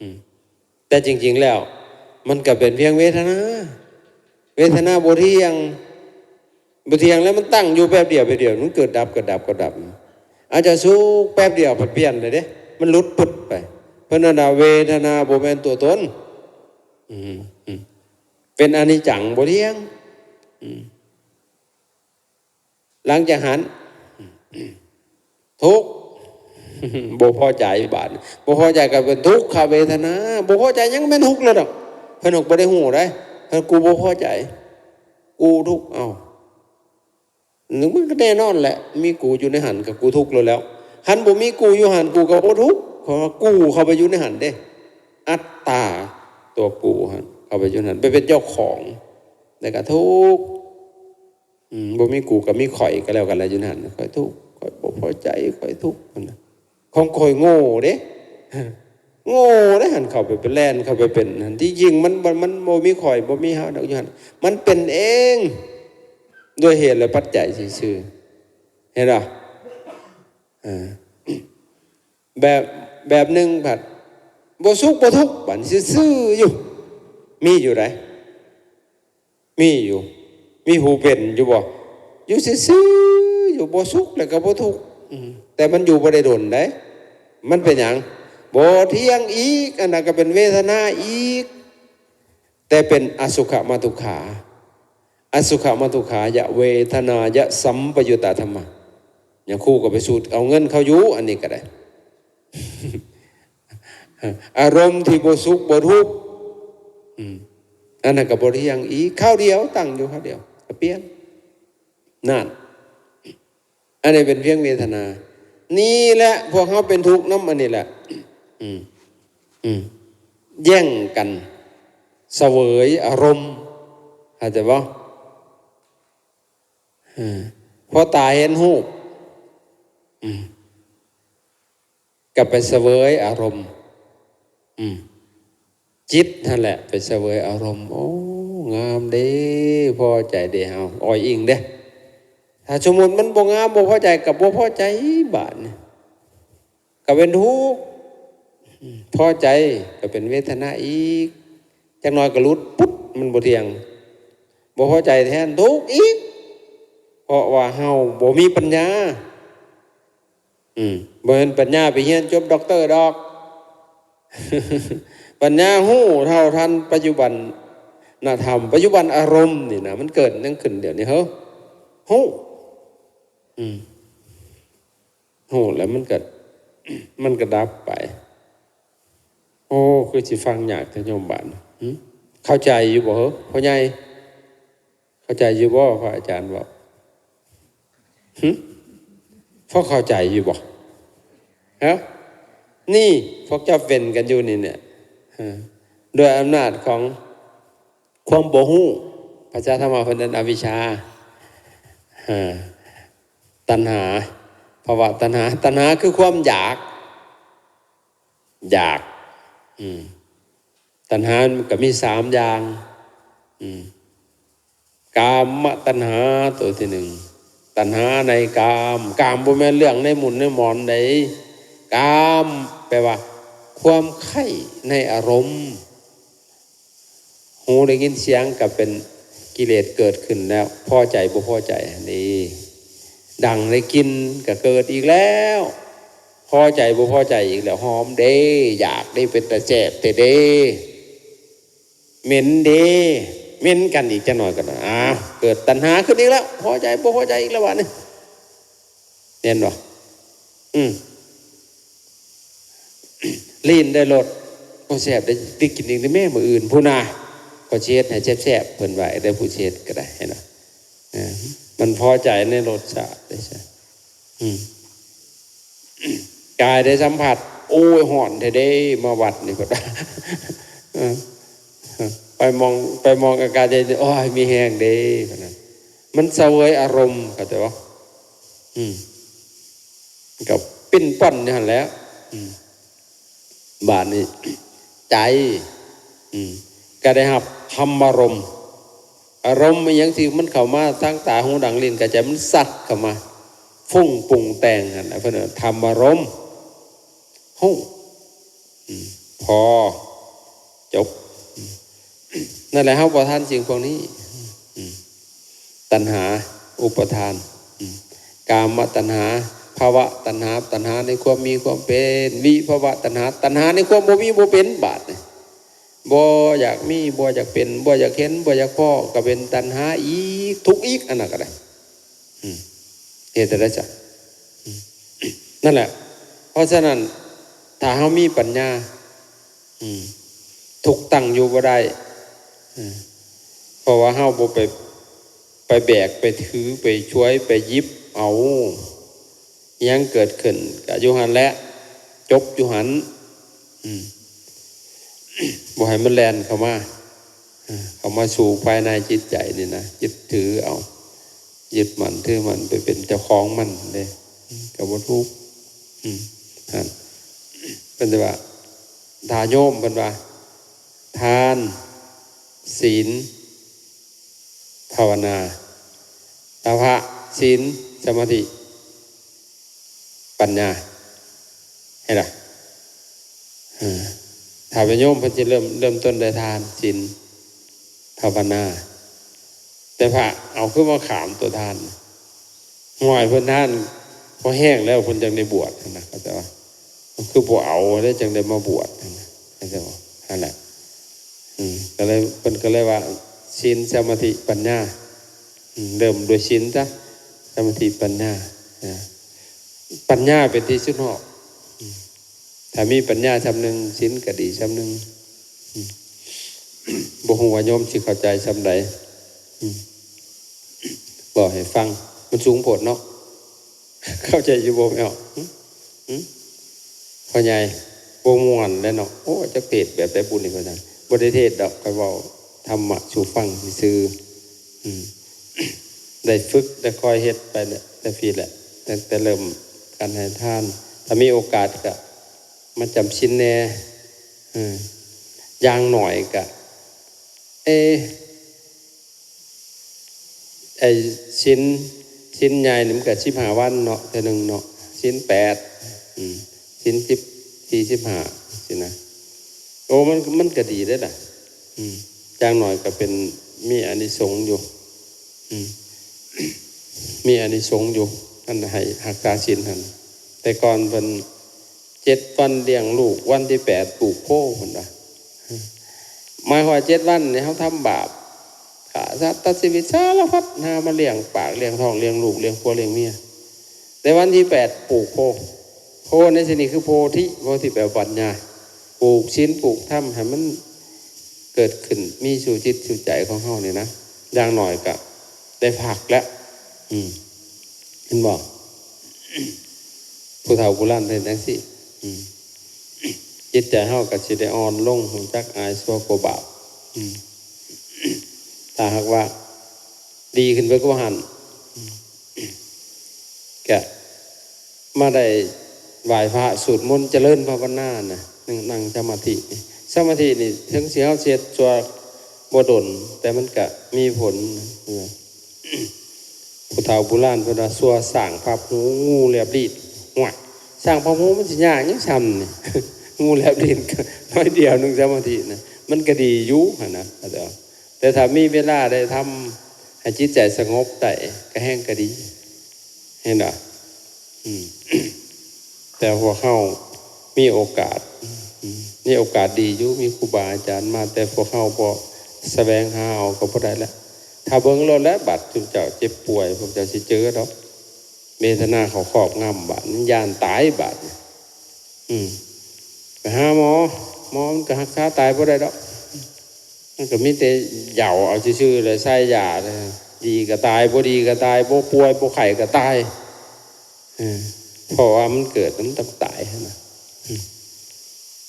ອືມ ແຕ່ຈິງໆແລ້ວ ມັນກໍເປັນພຽງເວທະນາ. ເວທະນາບໍ່ທ່ຽງ. ບໍ່ທ່ຽງແລ້ວ ມັນຕັ້ງຢູ່ແປັບດຽວ ແປັບດຽວ ມັນເກີດດັບ ເກີດດັບ ເກີດດັບ. ອາດຈະສຸກແປັບດຽວ ພັດປ່ຽນເລີຍເດ້ ມັນຫຼຸດປຶດໄປ. ເພິ່ນເອີ້ນວ່າເວທະນາບໍ່ແມ່ນຕົວຕົນ. ອືມ ອືມ ເປັນອະນິດຈັງ ບໍ່ທ່ຽງ. ອືມ ຫຼັງຈາກຫັ້ນ ທຸກ ບໍ່ພໍໃຈບາດນີ້ ບໍ່ພໍໃຈກໍເປັນທຸກຂະເວທະນາ. ບໍ່ພໍໃຈຫຍັງແມ່ນທຸກແລ້ວດອກ. ເພິ່ນກໍບໍ່ໄດ້ຮູ້ໄດ໋ ເພິ່ນ ກູບໍ່ພໍໃຈ ກູທຸກ. ເອົ້າ ມັນກໍແນ່ນອນແຫຼະ ມີກູຢູ່ໃນຫັ້ນກໍກູທຸກແລ້ວແຫຼ້ວ. ຄັນບໍ່ມີກູຢູ່ຫັ້ນ ກູກໍບໍ່ທຸກ ເພາະວ່າກູເຂົ້າໄປຢູ່ໃນຫັ້ນເດ້. ອັດຕາຕົວກູຫັ້ນເຂົ້າໄປຢູ່ນັ້ນ ໄປເປັນເຈົ້າຂອງ ແລ້ວກໍທຸກ. ອືມ ບໍ່ມີກູກໍມີຂ້ອຍກໍແລ້ວກັນລະ ຢູ່ນັ້ນ. ຂ້ອຍທຸກ ຂ້ອຍບໍ່ພໍໃຈ ຂ້ອຍທຸກ ຫັ້ນນະ. ຂອງຂ້ອຍໂງ່ເດ້ ໂງ່ເດ້ ຫັ້ນເຂົ້າໄປເປັນ ແລ່ນເຂົ້າໄປເປັນຫັ້ນ. ທີ່ຈິງມັນ ມັນ ມັນບໍ່ມີຂ້ອຍ ບໍ່ມີເຮົາດອກ ຢູ່ຫັ້ນ. ມັນເປັນເອງດ້ວຍເຫດ ແລະ ປັດໄຈຊື່ໆ ເຫັນບໍ່? ເອີ ແບບ ແບບໜຶ່ງພັດບໍ່ສຸກບໍ່ທຸກ ບັດຊື່ໆຢູ່ ມີຢູ່ໃດ໋ ມີຢູ່. ມີຜູ້ເປັນຢູ່ບໍ່? ຢູ່ຊື່ໆຢູ່ ບໍ່ສຸກແລ້ວກໍບໍ່ທຸກ. ອືມ ແຕ່ມັນຢູ່ບໍ່ໄດ້ດົນໃດ໋. ມັນເປັນຫຍັງ? ບໍ່ທ່ຽງອີກ. ອັນນັ້ນກໍເປັນເວທະນາອີກ ແຕ່ເປັນອະສຸຂະມະທຸກຂາ. ອະສຸຂະມະທຸກຂາຍະເວທະນາຍະສຳປະຍຸດຕະທຳມະ. ຍາຄູກໍໄປສູດເອົາເງິນເຂົາຢູ່ ອັນນີ້ກໍໄດ້. ອາລົມທີ່ບໍ່ສຸກບໍ່ທຸກ ອືມ ອັນນັ້ນກໍບໍ່ທ່ຽງອີກ. ຄາວດຽວ ຕັ້ງຢູ່ຄາວດຽວກໍປ່ຽນ. ນັ້ນ ອັນນີ້ເປັນພຽງເວທະນາ. ນີ້ແຫຼະ ພວກເຮົາເປັນທຸກນຳອັນນີ້ແຫຼະ. ອືມ ອືມ ແຍ່ງກັນສະເຫວີຍອາລົມ ເຂົ້າໃຈບໍ່? ເອີ ພໍຕາເຫັນຮູບ ອືມ ກໍໄປສະເຫວີຍອາລົມ. ອືມ ຈິດຫັ້ນແຫຼະໄປສະເຫວີຍອາລົມ. ໂອ້ ງາມເດ້ ພໍໃຈເດ້ ເຮົາອ້ອຍອີງເດ້. ຖ້າສົມມຸດມັນບໍ່ງາມ ບໍ່ພໍໃຈ ກໍບໍ່ພໍໃຈບາດນີ້ ກໍເປັນທຸກ. ອືມ ພໍໃຈກໍເປັນເວທະນາອີກ ຈັກໜ້ອຍກໍຫຼຸດ ປຸດ ມັນບໍ່ທ່ຽງ. ບໍ່ພໍໃຈແທນ ທຸກອີກ ເພາະວ່າເຮົາບໍ່ມີປັນຍາ. ອືມ ບໍ່ແມ່ນປັນຍາໄປຮຽນຈົບດັອກເຕີດອກ. ປັນຍາຮູ້ເທົ່າທັນປັດຈຸບັນນະທຳ ປັດຈຸບັນອາລົມນີ້ນະ ມັນເກີດຫຍັງຂຶ້ນດຽວນີ້ເຮີ້ ຮູ້. ອືມ ຮູ້ແລ້ວມັນກໍ ມັນກໍດັບໄປ. ໂອ້ ຄືຊິຟັງຍາກແທ້ໂຍມບາດນີ້. ຫຶ ເຂົ້າໃຈຢູ່ບໍ່ເຮີ້ ພໍ່ໃຫຍ່? ເຂົ້າໃຈຢູ່ບໍ່ ພະອາຈານເວົ້າ? ຫຶ ພໍເຂົ້າໃຈຢູ່ບໍ່? ຮະ ນີ້ພວກເຈົ້າເປັນກັນຢູ່ນີ້ແຫຼະ ເອີ ດ້ວຍອຳນາດຂອງຄວາມບໍ່ຮູ້. ພາສາທຳມະເພິ່ນເອີ້ນອະວິຊຊາ ເອີ ຕັນຫາ ພະວະຕັນຫາ. ຕັນຫາຄືຄວາມຢາກ ຢາກ ອືມ ຕັນຫາມັນກໍມີສາມຢ່າງ ອືມ ກາມະຕັນຫາ ໂຕທີໜຶ່ງ ຕັນຫາໃນກາມ. ກາມບໍ່ແມ່ນເລື່ອງໃນໝຸ່ນໃນໝອນໃດ໋. ກາມແປວ່າຄວາມໃຄ່ໃນອາລົມ. ຫູໄດ້ຍິນສຽງກໍເປັນກິເລດເກີດຂຶ້ນແລ້ວ ພໍໃຈບໍ່ພໍໃຈຫັ້ນເດ. ດັງໄດ້ກິ່ນກໍເກີດອີກແລ້ວ ພໍໃຈບໍ່ພໍໃຈອີກແລ້ວ. ຫອມເດ ຢາກເດ ເປັນຕາແຊບແທ້ເດ ເໝັນເດ ເໝັນກັນອີກຈັກໜ້ອຍກໍ ອ້າວ ເກີດຕັນຫາຂຶ້ນອີກແລ້ວ ພໍໃຈບໍ່ພໍໃຈອີກແລ້ວບາດນີ້. ແມ່ນບໍ່? ອືມ ລີ້ນໄດ້ລົດ ໂອ້ ແຊບເດ້ ໄດ້ກິນອີກແລ້ວແມ້ ມື້ອື່ນພຸ້ນນະ ຂ້ອຍຊິເຮັດໃຫ້ແຊບໆ ເພິ່ນວ່າເດ້ ຜູ້ຊິເຮັດກໍໄດ້ ເຫັນບໍ່? ເອີ ມັນພໍໃຈໃນລົດຊາດເດ້ຊະ. ອືມ ກາຍໄດ້ສຳຜັດ ໂອ້ຍ ຮ້ອນແທ້ເດ້ ມາວັດນີ້ ເອີ ໄປມອງ ໄປມອງອາກາດເຢັນ ໂອ້ຍ ມີແຮງເດ້ ເພິ່ນວ່າ ມັນສະເຫວີຍອາລົມ ເຂົ້າໃຈບໍ່? ອືມ ກໍປິ່ນປ່ອນຢູ່ຫັ້ນແຫຼະ. ອືມ ບາດນີ້ໃຈ ອືມ ກໍໄດ້ຮັບທຳມາລົມ. ອາລົມອີ່ຫຍັງທີ່ມັນເຂົ້າມາທາງຕາ ຫູ ດັງ ລີ້ນ ກາຍ ໃຈ ມັນຊັດເຂົ້າມາ ຟຸ້ງປຸງແຕ່ງຫັ້ນນະ ເພິ່ນວ່າທຳມາລົມ. ຮູ້ ອືມ ພໍ ຈົບ. ອືມ ນັ້ນແຫຼະ ເຮົາບໍ່ທັນສິ່ງພວກນີ້. ອືມ ຕັນຫາ ອຸປະທານ ອືມ ກາມະຕັນຫາ ພະວະຕັນຫາ ຕັນຫາໃນຄວາມມີຄວາມເປັນ ວິພະວະຕັນຫາ ຕັນຫາໃນຄວາມບໍ່ມີບໍ່ເປັນ. ບາດນີ້ ບໍ່ຢາກມີ ບໍ່ຢາກເປັນ ບໍ່ຢາກເຫັນ ບໍ່ຢາກພໍ້ ກໍເປັນຕັນຫາອີກ ທຸກອີກ ອັນນັ້ນກໍໄດ້. ອືມ ເຮັດຈັ່ງໃດຊະ? ອືມ ນັ້ນແຫຼະ ພາະສະນັ້ນ ຖ້າເຮົາມີປັນຍາ ອືມ ທຸກຕັ້ງຢູ່ບໍ່ໄດ້ ເອີ ເພາະວ່າເຮົາບໍ່ໄປ ໄປແບກ ໄປຖື ໄປຊ່ວຍ ໄປຫຍິບເອົາ ຫຍັງເກີດຂຶ້ນກະຢູ່ຫັ້ນແຫຼະ ຈົບຢູ່ຫັ້ນ ອືມ ບໍ່ໃຫ້ມັນແລ່ນເຂົ້າມາ ເຂົ້າມາສູ່ພາຍໃນຈິດໃຈນີ້ນະ ຍຶດຖືເອົາ ຍຶດໝັ້ນຖືໝັ້ນໄປເປັນເຈົ້າຂອງມັນເດ້ ກະບໍ່ຖືກ ອືມ ຫັ້ນ ເພິ່ນວ່າ ຖ້າໂຍມ ເພິ່ນວ່າ ທານ ສິນ ພາວະນາ ຕະພະ ສິນ ສະມາທິ ປັນຍາ ເຫັນລະ? ເອີ ຖ້າເປັນໂຍມເພິ່ນຊິເລີ່ມ ເລີ່ມຕົ້ນດ້ວຍທານ ສິນ ພາວະນາ ແຕ່ພະເອົາຄືມາຂາມຕົວທານ ຫ້ວຍ ເພິ່ນທານພໍແຮງແລ້ວ ເພິ່ນຈັ່ງໄດ້ບວດຫັ້ນນະ ເຂົາເຈົ້າວ່າ ຄືບໍ່ເອົາແລ້ວຈັ່ງໄດ້ມາບວດຫັ້ນນະ ເຂົາເຈົ້າວ່າ ຫັ້ນແຫຼະ ອືມ ກໍເລີຍ ເພິ່ນກໍເລີຍວ່າ ສິນ ສະມາທິ ປັນຍາ ອືມ ເລີ່ມດ້ວຍສິນຊະ ສະມາທິ ປັນຍາ ນະ ປັນຍາເປັນທີ່ສຸດຮອບ ອືມ ຖ້າມີປັນຍາຊ່ຳໜຶ່ງ ສິນກໍດີຊ່ຳໜຶ່ງ ອືມ ບໍ່ຮູ້ວ່າໂຍມຊິເຂົ້າໃຈຊ່ຳໃດ ອືມ ເວົ້າໃຫ້ຟັງ ມັນສູງໂພດເນາະ ເຂົ້າໃຈຢູ່ບໍ່ແມ່ນ? ຫຶ? ຫຶ? ພໍ່ໃຫຍ່ ບໍ່ມ່ວນແຫຼະເນາະ ໂອ້ ຈັກເທດແບບໃດບຸນນີ້ ວ່າຊັ້ນ ບໍ່ໄດ້ເທດດອກ ຂ້ອຍເວົ້າທຳມະສູ່ຟັງຊື່ໆ ອືມ ໄດ້ຝຶກ ໄດ້ຄ່ອຍເຮັດໄປແຫຼະ ແຕ່ພີ້ແຫຼະ ຕັ້ງແຕ່ເລີ່ມການໃຫ້ທານ ຖ້າມີໂອກາດກະມາຈຳສິນແດ່ ເອີ ຢ່າງໜ້ອຍກະ ເອ ໄອ້ສິນ ສິນໃຫຍ່ນີ້ມັນກະສິບຫ້າວັນເນາະ ເທື່ອໜຶ່ງເນາະ ສິນແປດ ອືມ ສິນສິບສີ່ ສິບຫ້າ ຊີ້ນະ ໂອ້ ມັນ ມັນກະດີເດ້ລະ ອືມ ຢ່າງໜ້ອຍກະເປັນ ມີອານິສົງຢູ່ ອືມ ມີອານິສົງຢູ່ ອັນໃຫ້ຮັກສາສິນຫັ້ນ ແຕ່ກ່ອນເພິ່ນ ເຈັດວັນລ້ຽງລູກ ວັນທີແປດປູກໂພ ເພິ່ນວ່າ ໝາຍຄວາມວ່າເຈັດວັນນີ້ເຮົາທຳບາບ ຂ້າສັດຕັດຊີວິດສາລະພັດ ຫາມາລ້ຽງປາກລ້ຽງທ້ອງ ລ້ຽງລູກ ລ້ຽງຜົວລ້ຽງເມຍ ແຕ່ວັນທີແປດປູກໂພ ໂພໃນທີ່ນີ້ຄືໂພທິ ໂພທິແປວ່າປັນຍາ ປູກສິນປູກທຳໃຫ້ມັນເກີດຂຶ້ນ ມີສູ່ຈິດສູ່ໃຈຂອງເຮົານີ້ນະ ຢ່າງໜ້ອຍກະໄດ້ພັກແລ້ວ ອືມ ເຫັນບໍ່? ຜູ້ເຖົ້າຜູ້ລ້ານເປັນຈັ່ງຊີ້ ອືມ ຈິດໃຈເຮົາກໍຊິໄດ້ອ່ອນລົງ ຮູ້ຈັກອາຍຊົ່ວກົວບາບ ອືມ ຖ້າຫາກວ່າດີຂຶ້ນໄປກວ່າຫັ້ນ ອືມ ກະມາໄດ້ໄຫວ້ພະ ສູດມົນ ຈະເລີນພາວະນານະ ນັ່ງ ນັ່ງສະມາທິນີ້ ສະມາທິນີ້ ເຖິງຊິເຮົາເຮັດຊົ່ວບໍ່ດົນ ແຕ່ມັນກະມີຜົນ ເອີ ຜູ້ເຖົ້າຜູ້ລ້ານເພິ່ນວ່າ ຊົ່ວສ້າງພັບຫູ ງູແລບລີດ ຫ້ວຍ ສ້າງພັບຫູມັນຊິຍາກຫຍັງຊ່ຳນີ້ ງູແລບລີດ ໜ້ອຍດຽວໜຶ່ງ ສະມາທິນະ ມັນກະດີຢູ່ຫັ້ນນະ ເຂົາເຈົ້າ ແຕ່ຖ້າມີເວລາໄດ້ທຳໃຫ້ຈິດໃຈສະຫງົບໄດ້ ກະແຮ່ງກະດີ ເຫັນບໍ່? ອືມ ແຕ່ພວກເຮົາມີໂອກາດ ອືມ ມີໂອກາດດີຢູ່ ມີຄູບາອາຈານມາ ແຕ່ພວກເຮົາບໍ່ສະແຫວງຫາເອົາກໍບໍ່ໄດ້ແຫຼະ ຖ້າເບິ່ງໂລດແຫຼະ ບາດຊຸມເຈົ້າເຈັບປ່ວຍ ພວກເຈົ້າຊິເຈີດອກ ເວທະນາເຂົາຄອບງຳ ບາດນີ້ຢ້ານຕາຍບາດນີ້ ອືມ ໄປຫາໝໍ ໝໍມັນກໍຮັກສາຕາຍບໍ່ໄດ້ດອກ ມັນກໍມີແຕ່ເຍົາເອົາຊື່ໆ ແລ້ວໃສ່ຢາ ດີກໍຕາຍ ບໍ່ດີກໍຕາຍ ບໍ່ປ່ວຍບໍ່ໄຂ້ກໍຕາຍ ເອີ ເພາະວ່າມັນເກີດ ມັນຕ້ອງຕາຍຫັ້ນນະ ອືມ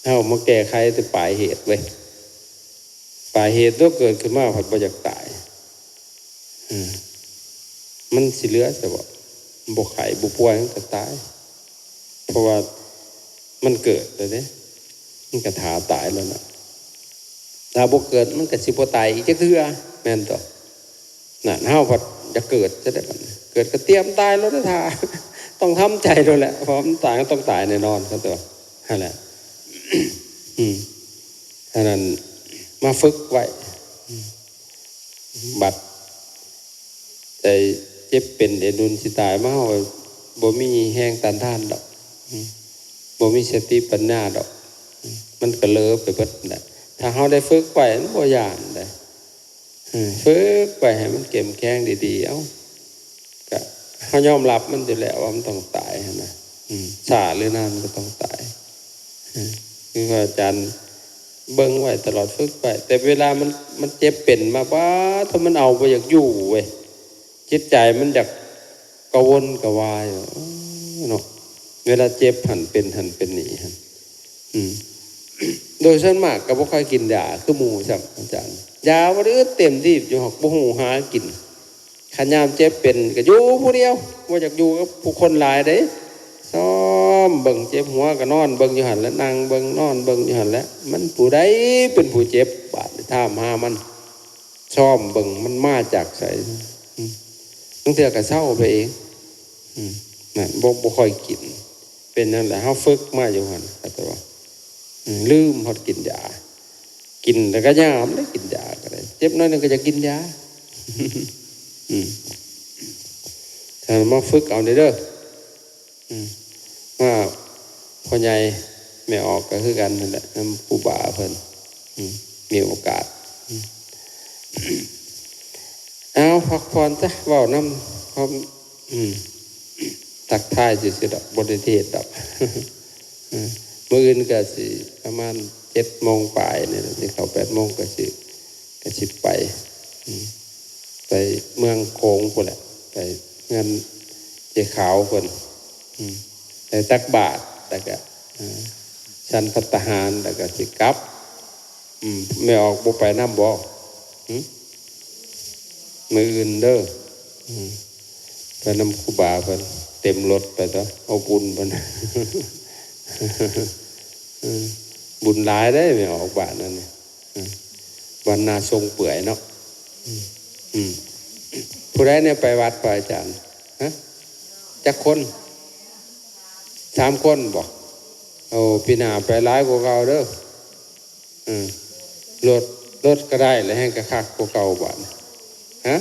ເຮົາມາແກ້ໄຂແຕ່ປາຍເຫດເວີຍ ປາຍເຫດຕົວເກີດຂຶ້ນມາພັດບໍ່ຢາກຕາຍ ເອີ ມັນຊິເຫຼືອໃສບໍ່? ບໍ່ໄຂ້ບໍ່ປ່ວຍມັນກໍຕາຍ ເພາະວ່າມັນເກີດແລ້ວເດ້ ມັນກໍຖ້າຕາຍແລ້ວນະ ຖ້າບໍ່ເກີດມັນກໍຊິບໍ່ຕາຍອີກຈັກເທື່ອ ແມ່ນຕົວະ? ນັ້ນ ເຮົາພັດຢາກເກີດຊະໄດ້ບັດນີ້ ເກີດກໍຕຽມຕາຍໂລດເດ້ ຖ້າ ຕ້ອງທຳໃຈໂລດແຫຼະ ເພາະມັນຕາຍ ມັນຕ້ອງຕາຍແນ່ນອນ ເຂົ້າໃຈບໍ່? ຫັ້ນແຫຼະ ອືມ ອັນນັ້ນ ມາຝຶກໄວ້ ອືມ ບັດໄດ້ເຈັບເປັນໄດ້ດຸນຊິຕາຍມາ ເຮົາບໍ່ມີແຮງຕ້ານທານດອກ ອືມ ບໍ່ມີສະຕິປັນຍາດອກ ອືມ ມັນກໍເລີໄປເບິດແຫຼະ ຖ້າເຮົາໄດ້ຝຶກໄວ້ ມັນບໍ່ຢ້ານເດ້ ເອີ ຝຶກໄວ້ໃຫ້ມັນເຂັ້ມແຂງດີໆ ເອົາ ກະເຮົາຍອມຮັບມັນຢູ່ແລ້ວວ່າມັນຕ້ອງຕາຍຫັ້ນນະ ອືມ ຊ້າຫຼືນານກໍຕ້ອງຕາຍ. ເອີ ຄືວ່າອາຈານເບິ່ງໄວ້ຕະຫຼອດ ຝຶກໄວ້ ແຕ່ເວລາມັນ ມັນເຈັບເປັນມາ ປາດໂທ້ ມັນເອົາບໍ່ຢາກຢູ່ເວີຍ. ຈິດໃຈມັນຢາກກະວົນກະວາຍເນາະ ເວລາເຈັບຫັ້ນເປັນຫັ້ນເປັນນີ້ຫັ້ນ. ອືມ ໂດຍສ່ວນມາກກໍບໍ່ຄ່ອຍກິນຢາຄືໝູ່ຊ້ຳ ອາຈານ. ຢາບໍ່ໄດ້ອຶດ ເຕັມທີ່ຢູ່ ຫາກບໍ່ຮູ້ຫາກິນ. ຄັນຍາມເຈັບເປັນກໍຢູ່ຜູ້ດຽວ ບໍ່ຢາກຢູ່ກັບຜູ້ຄົນຫຼາຍເດ້. ຊອມເບິ່ງ ເຈັບຫົວກໍນອນເບິ່ງຢູ່ຫັ້ນແຫຼະ ນັ່ງເບິ່ງນອນເບິ່ງຢູ່ຫັ້ນແຫຼະ. ມັນຜູ້ໃດເປັນຜູ້ເຈັບ ບາດນີ້ຖາມຫາມັນ ຊອມເບິ່ງມັນມາຈາກໃສ. ອືມ ບາງເທື່ອກໍເຊົາໄປເອງ. ອືມ ນັ້ນ ບໍ່ ບໍ່ຄ່ອຍກິນ ເປັນນັ້ນແຫຼະ. ເຮົາຝຶກມາຢູ່ຫັ້ນ ແຕ່ວ່າ ອືມ ລືມຮອດກິນຢາ. ກິນແລ້ວກໍຍາມໄດ້ ກິນຢາກໍໄດ້ ເຈັບໜ້ອຍໜຶ່ງກໍຢາກກິນຢາ. ອືມ ທ່ານມາຝຶກເອົາເດີ. ອືມ ມາ ພໍ່ໃຫຍ່ແມ່ອອກກໍຄືກັນນັ້ນແຫຼະ ນຳຄູບາເພິ່ນ. ອືມ ມີໂອກາດ. ອືມ ເອົາ ພັກຜ່ອນຊະ ເວົ້ານຳ ອືມ ທັກທາຍຊື່ໆດອກ ບໍ່ໄດ້ເທດດອກ. ອືມ ມື້ອື່ນກໍຊິປະມານເຈັດໂມງປາຍນີ້ແຫຼະ ຊິເຂົ້າແປດໂມງ ກໍຊິ ກໍຊິໄປ. ອືມ ໄປເມືອງໂຂງພຸ້ນແຫຼະ ໄປເຮືອນເຈ້ຂາວເພິ່ນ. ອືມ ໄປຕັກບາດ ແລ້ວກະ ເອີ ສັນພັດຕາຫານ ແລ້ວກະຊິກັບ. ອືມ ແມ່ອອກບໍ່ໄປນຳບໍ່? ຫື ມື້ອື່ນເດີ. ອືມ ໄປນຳຄູບາເພິ່ນ ເຕັມລົດໄປຕົວະ ອົບອຸ່ນເພິ່ນ. ອືມ ບຸນຫຼາຍເດ້ ແມ່ອອກບ້ານນັ້ນ. ອືມ ວັນນາຊົງເປື່ອຍເນາະ. ອືມ ອືມ ຜູ້ໃດແດ່ໄປວັດພະອາຈານ? ຮະ ຈັກຄົນ? ສາມຄົນບໍ? ໂອ້ ປີໜ້າໄປຫຼາຍກວ່າເກົ່າເດີ. ເອີ ລົດ ລົດກໍໄດ້ແລ້ວ ແຮ່ງກະຄັກກວ່າເກົ່າບາດ. ຮະ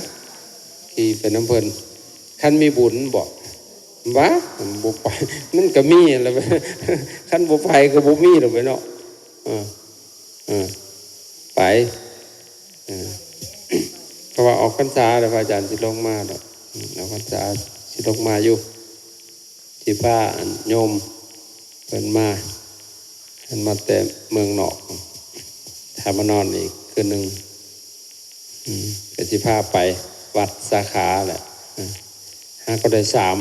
ຂີ່ໄປນຳເພິ່ນ ຄັນມີບຸນບໍ? ຫວາ ບໍ່ໄປ ມັນກໍມີຫັ້ນແຫຼະ ຄັນບໍ່ໄປກໍບໍ່ມີແລ້ວເວີຍເນາະ. ເອີ ເອີ ໄປ. ເອີ ເພາະວ່າອອກພັນສາແລ້ວ ພະອາຈານຊິລົງມາດອກ. ອືມ ອອກພັນສາຊິລົງມາຢູ່ ຊິພາອັນໂຍມເພິ່ນມາ ເພິ່ນມາແຕ່ເມືອງນອກ ຖ້າມານອນອີກຄືນໜຶ່ງ. ອືມ ກໍຊິພາໄປວັດສາຂາແຫຼະ. ອືມ ຫາກໍໄດ້ສາມ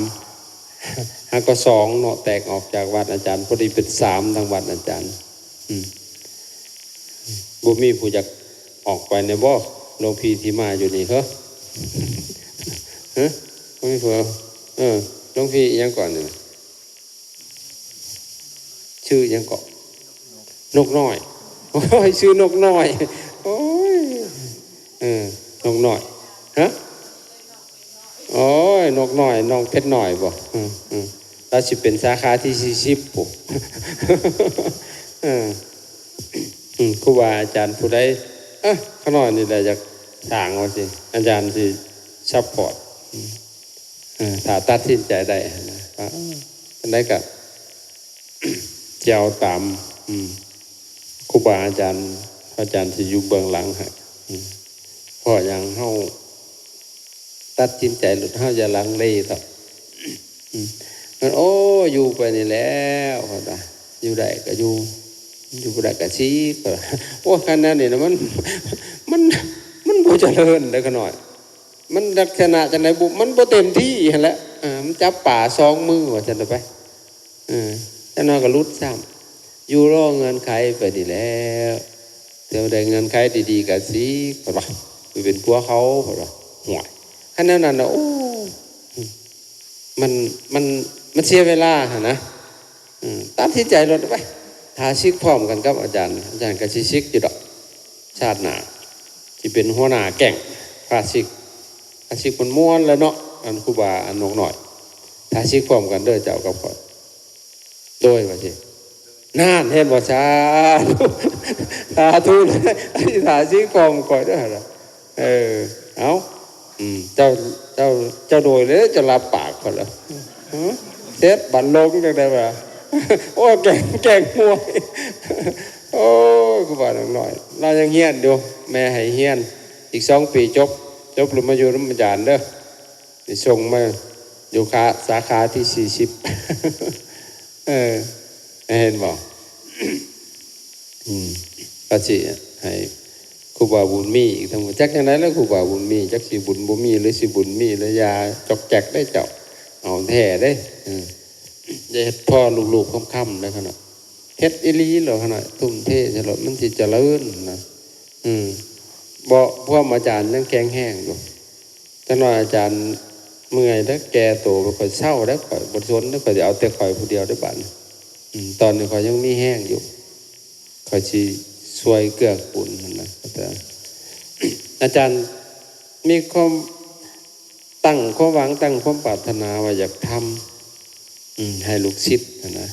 ຫາກໍສອງເນາະ ແຕກອອກຈາກວັດອາຈານ ພໍດີເປັນສາມທາງວັດອາຈານ. ອືມ ບໍ່ມີຜູ້ຢາກອອກໄປແດ່ບໍ ຫຼວງພີ່ທີ່ມາຢູ່ນີ້? ເຮີ ເຮີ ບໍ່ມີຜູ້. ເອີ ຫຼວງພີ່ອີ່ຫຍັງເກາະນີ້? ຊື່ຫຍັງເກາະ? ນົກນ້ອຍ. ໂອ້ຍ ຊື່ນົກນ້ອຍ. ໂອ້ຍ ເອີ ນົກນ້ອຍ. ຮະ? ໂອ້ຍ ນົກນ້ອຍ ນ້ອງເພັດນ້ອຍບໍ? ອືມ ອືມ ລາວຊິເປັນສາຂາທີສີ່ສິບພຸ້ນ. ເອີ ອືມ ຄູບາອາຈານຜູ້ໃດ ເອີ ຂ້ານ້ອຍນີ້ແຫຼະຢາກສ້າງວ່າຊີ້ ອາຈານຊິຊັບພອດ. ອືມ ເອີ ຖ້າຕັດສິນໃຈໄດ້ຫັ້ນນະ ເອີ ອັນໃດກໍ ຈະເອົາຕາມ ອືມ ຄູບາອາຈານ ພະອາຈານທີ່ຢູ່ເບື້ອງຫຼັງໃຫ້. ອືມ ເພາະຫຍັງເຮົາຕັດສິນໃຈໂລດ ເຮົາຢ່າລັງເລເຖາະ. ອືມ ມັນ ໂອ້ ຢູ່ໄປນີ້ແລ້ວ ເພິ່ນວ່າ ຢູ່ໄດ້ກໍຢູ່ ຢູ່ບໍ່ໄດ້ກໍສີກ ເພິ່ນວ່າ. ໂອ້ ຄັນແນວນີ້ນະ ມັນ ມັນ ມັນບໍ່ຈະເລີນເດ້ຂ້ານ້ອຍ. ມັນລັກສະນະຈັ່ງໃດບຸ ມັນບໍ່ເຕັມທີ່ຫັ້ນແຫຼະ. ເອີ ມັນຈັບປາສອງມືວ່າຊັ້ນເຖາະໄປ. ເອີ ຈັກໜ້ອຍກໍຫຼຸດຊ້ຳ ຢູ່ລໍເງື່ອນໄຂໄປນີ້ແຫຼະ. ແຕ່ວ່າໄດ້ເງື່ອນໄຂດີໆກໍຊິ ເພິ່ນວ່າ ໄປເປັນຜົວເຂົາ ເພິ່ນວ່າ. ຫ້ວຍ ຄັນແນວນັ້ນນະ ໂອ້ ມັນ ມັນ ມັນເສຍເວລາຫັ້ນນະ. ອືມ ຕັດສິນໃຈໂລດໄປ ຖ້າສິກພ້ອມກັນກັບອາຈານ ອາຈານກໍຊິສິກຢູ່ດອກ. ຊາດໜ້າຊິເປັນຫົວໜ້າແກ້ງພາສິກ. ພາສິກມັນມ່ວນແລ້ວເນາະ ອັນຄູບາ ອັນນົກນ້ອຍ. ຖ້າສິກພ້ອມກັນເດີເຈົ້າກັບຂ້ອຍ. ໂດຍ ວ່າຊີ້. ນັ້ນ ເຫັນບໍ່? ສາທຸ ສາທຸ. ອະທິຖານສິກພ້ອມຂ້ອຍເດີ. ເອີ ເອົ້າ ອືມ ເຈົ້າ ເຈົ້າ ເຈົ້າໂດຍເລີຍ ເຈົ້າລັບປາກຂ້ອຍລະ. ເສັດບັດລົງຈັ່ງໃດວະ? ໂອ້ຍ ແກ້ງ ແກ້ງມວຍ. ໂອ້ຍ ຄູບານ້ອຍ ລາວຍັງຮຽນຢູ່ ແມ່ໃຫ້ຮຽນອີກສອງປີຈົບ. ຈົບແລ້ວມາຢູ່ນຳອາຈານເດີ ໄດ້ສົ່ງມາຢູ່ຄາ ສາຂາທີສີ່ສິບ. ເອີ ເຫັນບໍ່? ອືມ ກໍຊິໃຫ້ຄູບາບຸນມີອີກທັງໝົດ. ຈັກຈັ່ງໃດລະຄູບາບຸນມີ ຈັກຊິບຸນບໍ່ມີ ຫຼືຊິບຸນມີ ຫຼືຢ່າຈອກແຈກເດ້ເຈົ້າ. ເອົາແທ້ເດ້. ເອີ ຢ່າເຮັດພໍລູບໆຄ້ຳໆເດ້ຂະນ້ອຍ. ເຮັດອີ່ຫຼີໂລດຂະນ້ອຍ. ທຸ່ມເທຊະໂລດ ມັນຊິຈະເລີນນະ. ອືມ ບໍ່ ພວກອາຈານຍັງແຂງແຮງຢູ່. ຈັກໜ້ອຍອາຈານເມື່ອຍເດີ້ ແກ່ໂຕໄປ ຂ້ອຍເຊົາເດີ້ ຂ້ອຍບໍ່ສົນເດີ້ ຂ້ອຍຊິເອົາແຕ່ຂ້ອຍຜູ້ດຽວເດີ້ບາດນີ້. ອືມ ຕອນນີ້ຂ້ອຍຍັງມີແຮງຢູ່ ຂ້ອຍຊິຊ່ວຍເກື້ອກູນຫັ້ນນະ. ອາຈານມີຄວາມຕັ້ງຄວາມຫວັງ ຕັ້ງຄວາມປາດຖະໜາວ່າຢາກທຳ ອືມ ໃຫ້ລູກສິດຫັ້ນນະ.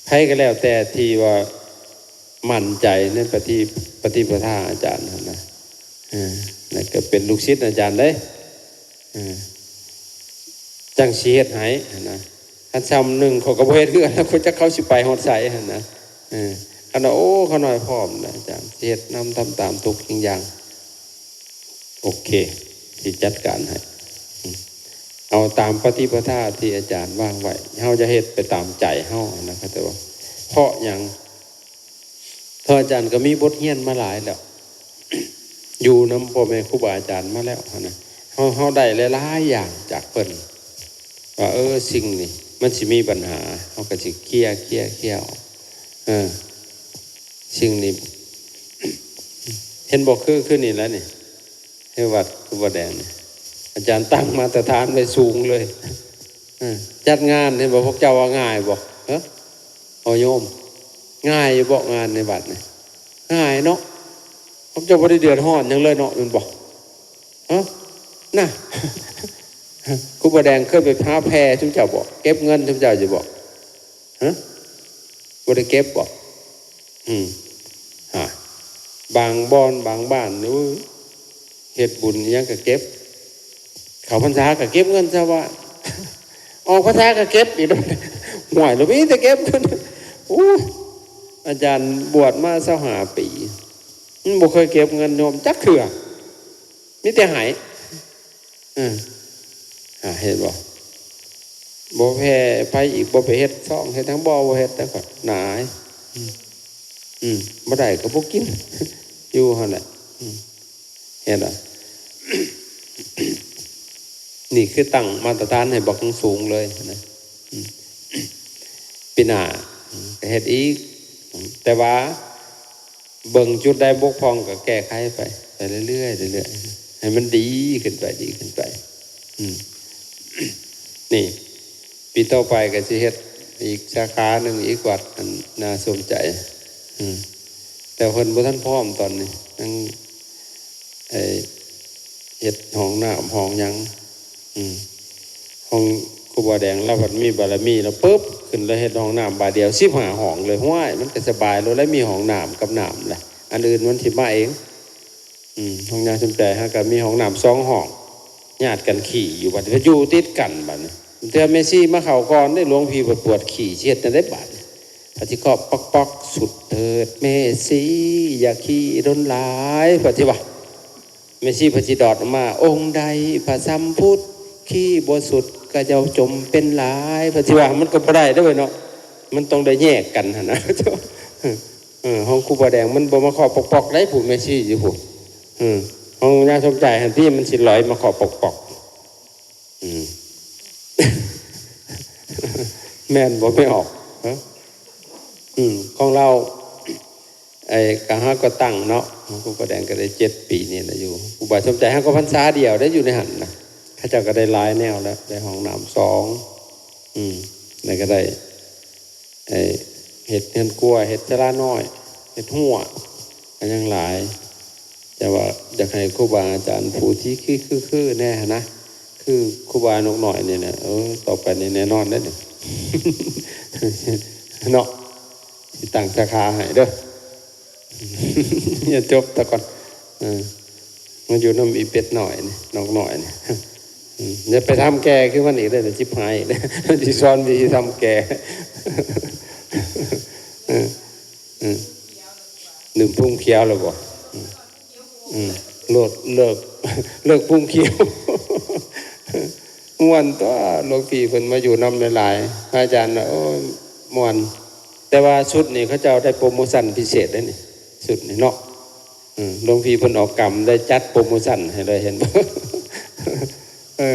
ໃຜກໍແລ້ວແຕ່ທີ່ວ່າໝັ້ນໃຈໃນປະຕິ ປະຕິປະທາອາຈານຫັ້ນນະ ເອີ ແລ້ວກໍເປັນລູກສິດອາຈານເດ້ ເອີ ຈັ່ງຊິເຮັດໃຫ້ຫັ້ນນະ. ຄັນຊ່ຳໜຶ່ງ ຂ້ອຍກໍບໍ່ເຮັດເຮືອນແລ້ວ ຈັກເຂົາຊິໄປຮອດໃສຫັ້ນນະ. ເອີ ຄັນວ່າ ໂອ້ ຂ້ານ້ອຍພ້ອມແລ້ວ ອາຈານຊິເຮັດນຳ ທຳຕາມທຸກສິ່ງຢ່າງ. ໂອເຄ ຊິຈັດການໃຫ້ ເອົາຕາມປະຕິປະທາທີ່ອາຈານວາງໄວ້. ເຮົາຈະເຮັດໄປຕາມໃຈເຮົານະ ເຂົາເຈົ້າວ່າ. ເພາະຫຍັງ? ເພາະອາຈານກໍມີບົດຮຽນມາຫຼາຍແລ້ວ ຢູ່ນຳພໍ່ແມ່ຄູບາອາຈານມາແລ້ວຫັ້ນນະ. ເຮົາ ເຮົາໄດ້ຫຼາຍໆຢ່າງຈາກເພິ່ນ ວ່າ ເອີ ສິ່ງນີ້ມັນຊິມີບັນຫາ ເຮົາກໍຊິເຄຍ ເຄຍ ເຄຍອອກ. ເອີ ສິ່ງນີ້ ເຫັນບໍ່? ຄື ຄືນີ້ແຫຼະນີ້ ໃນວັດພູບໍ່ແດງນີ້ ອາຈານຕັ້ງມາດຕະຖານໄວ້ສູງເລີຍ. ເອີ ຈັດງານ ເຫັນບໍ່? ພວກເຈົ້າວ່າງ່າຍບໍ່? ເອີ ໂອໂຍມ ງ່າຍຢູ່ບໍ່ງານໃນວັດນີ້? ງ່າຍເນາະ ພວກເຈົ້າບໍ່ໄດ້ເດືອດຮ້ອນຫຍັງເລີຍເນາະ ແມ່ນບໍ່? ເອີ ນະ ຄູບໍ່ແດງເຄີຍໄປຫາແຜ່ຊຸມເຈົ້າບໍ່? ເກັບເງິນຊຸມເຈົ້າຢູ່ບໍ່? ຮະ ບໍ່ໄດ້ເກັບບໍ່? ອືມ ຫາ ບາງບ່ອນບາງບ້ານ ໂອ້ຍ ເຮັດບຸນອີ່ຫຍັງກໍເກັບ ເຂົ້າພັນສາກໍເກັບເງິນຊາວບ້ານ ອອກພັນສາກໍເກັບອີກ. ໂອ້ຍ ລະມີແຕ່ເກັບ. ໂອ້ຍ ອາຈານບວດມາຊາວຫ້າປີ ມັນບໍ່ເຄີຍເກັບເງິນໂຍມຈັກເທື່ອ ມີແຕ່ໃຫ້. ເອີ ຫາ ເຫັນບໍ່? ບໍ່ແຜ່ໃຜອີກ ບໍ່ໄປເຮັດຊ່ອງ ເຮັດຫຍັງບໍ່ ບໍ່ເຮັດແລ້ວກໍໜາຍ. ອືມ ອືມ ບໍ່ໄດ້ກໍບໍ່ກິນ ຢູ່ຫັ້ນແຫຼະ. ອືມ ເຫັນບໍ່? ນີ້ຄືຕັ້ງມາດຕະຖານໃຫ້ບັກສູງເລີຍນະ. ອືມ ປີໜ້າ ອືມ ກໍເຮັດອີກ ອືມ ແຕ່ວ່າ ເບິ່ງຈຸດໃດບົກຜ່ອງກໍແກ້ໄຂໄປ ໄປເລື້ອຍໆ ເລື້ອຍໆ ໃຫ້ມັນດີຂຶ້ນໄປ ດີຂຶ້ນໄປ. ອືມ ນີ້ ປີຕໍ່ໄປກໍຊິເຮັດອີກສາຂາໜຶ່ງ ອີກວັດອັນໜ້າສົນໃຈ. ອືມ ແຕ່ເພິ່ນບໍ່ທັນພ້ອມຕອນນີ້ ຍັງ ເອີ ເຮັດຫ້ອງນ້ຳຫ້ອງຫຍັງ. ອືມ ຂອງຄູບາແດງລາວພັດມີບາລະມີ ລາວປຶບຂຶ້ນ ລາວເຮັດຫ້ອງນ້ຳບາດດຽວສິບຫ້າຫ້ອງເລີຍ. ຫ້ວຍ ມັນກໍສະບາຍໂລດແຫຼະ ມີຫ້ອງນ້ຳກັບນ້ຳລະ ອັນອື່ນມັນຊິມາເອງ. ອືມ ຂອງຍາສົມໃຈຫາກໍມີຫ້ອງນ້ຳສອງຫ້ອງ ຍາດກັນຂີ້ຢູ່ ບັດນີ້ຢູ່ຕິດກັນ. ບັດນີ້ເທື່ອແມ່ຊີມາເຂົ້າກ່ອນເດ້ ຫຼວງພີ່ປວດຂີ້ ຊິເຮັດແນວໃດບາດນີ້? ປະຕິເຄາະປອກໆ ສຸດເທີດແມ່ຊີ ຢ່າຂີ້ດົນຫຼາຍ ປະຕິວ່າ ແມ່ຊີເພິ່ນຊິດອດອອກມາ ອົງໃດພະສຳພຸດ ຂີ້ບໍ່ສຸດ ຂະເຈົ້າຈົ່ມເປັນຫຼາຍ ເພິ່ນຊິວ່າ. ມັນກໍບໍ່ໄດ້ເດ້ເວີຍເນາະ ມັນຕ້ອງໄດ້ແຍກກັນຫັ້ນນະ. ເອີ ຂອງຄູບາແດງມັນບໍ່ມາເຄາະປອກໆໄດ໋ ຜູ້ແມ່ຊີຢູ່ພຸ້ນ. ເອີ ຂອງຍາສົມໃຈຫັ້ນຕິ ມັນຊິຫຼອຍມາເຄາະປອກໆ. ອືມ ແມ່ນບໍ່ແມ່ອອກ? ຮະ? ອືມ ຂອງລາວ ໄອ້ກະຫາກໍຕັ້ງເນາະ ຂອງຄູບາແດງກໍໄດ້ເຈັດປີນີ້ລະຢູ່. ຄູບາສົມໃຈຫາກໍພັນສາດຽວໄດ້ຢູ່ໃນຫັ້ນນະ ເຂົາເຈົ້າກໍໄດ້ຫຼາຍແນວແລ້ວ ໄດ້ຫ້ອງນ້ຳສອງ ອືມ ແລ້ວກໍໄດ້ ໄອ້ເຮັດເຮືອນຄົວ ເຮັດສາລານ້ອຍ ເຮັດຮົ້ວ ກໍຍັງຫຼາຍ. ແຕ່ວ່າຢາກໃຫ້ຄູບາອາຈານຜູ້ທີ່ຄື ຄື ຄືແດ່ຫັ້ນນະ ຄືຄູບານົກນ້ອຍນີ້ນະ ເອີ ຕໍ່ໄປນີ້ແນ່ນອນເດ້ນີ້ ເນາະ ຊິຕັ້ງສາຂາໃຫ້ເດີ. ຮຽນຈົບຕະກ່ອນ ເອີ ມາຢູ່ນຳອີເປັດນ້ອຍນີ້ ນົກນ້ອຍນີ້ ອືມ ຢ່າໄປທຳແກ່ຄືມັນອີກເດີ ຊິບຫາຍອີກເດີ ຊິສອນວິທີທຳແກ່. ເອີ ອືມ ລືມພຸງຂຽວແລ້ວບໍ່? ອືມ ອືມ ເລີກ ເລີກ ເລີກພຸງຂຽວ. ມ່ວນຕົວະ ຫຼວງພີ່ເພິ່ນມາຢູ່ນຳຫຼາຍໆ ພະອາຈານວ່າ ໂອ້ຍ ມ່ວນ. ແຕ່ວ່າຊຸດນີ້ເຂົາເຈົ້າໄດ້ໂປຣໂມຊັນພິເສດເດ້ນີ້ ຊຸດນີ້ເນາະ. ອືມ ຫຼວງພີ່ເພິ່ນອອກກຳໄດ້ຈັດໂປຣໂມຊັນໃຫ້ເລີຍ ເຫັນບໍ່? ເອີ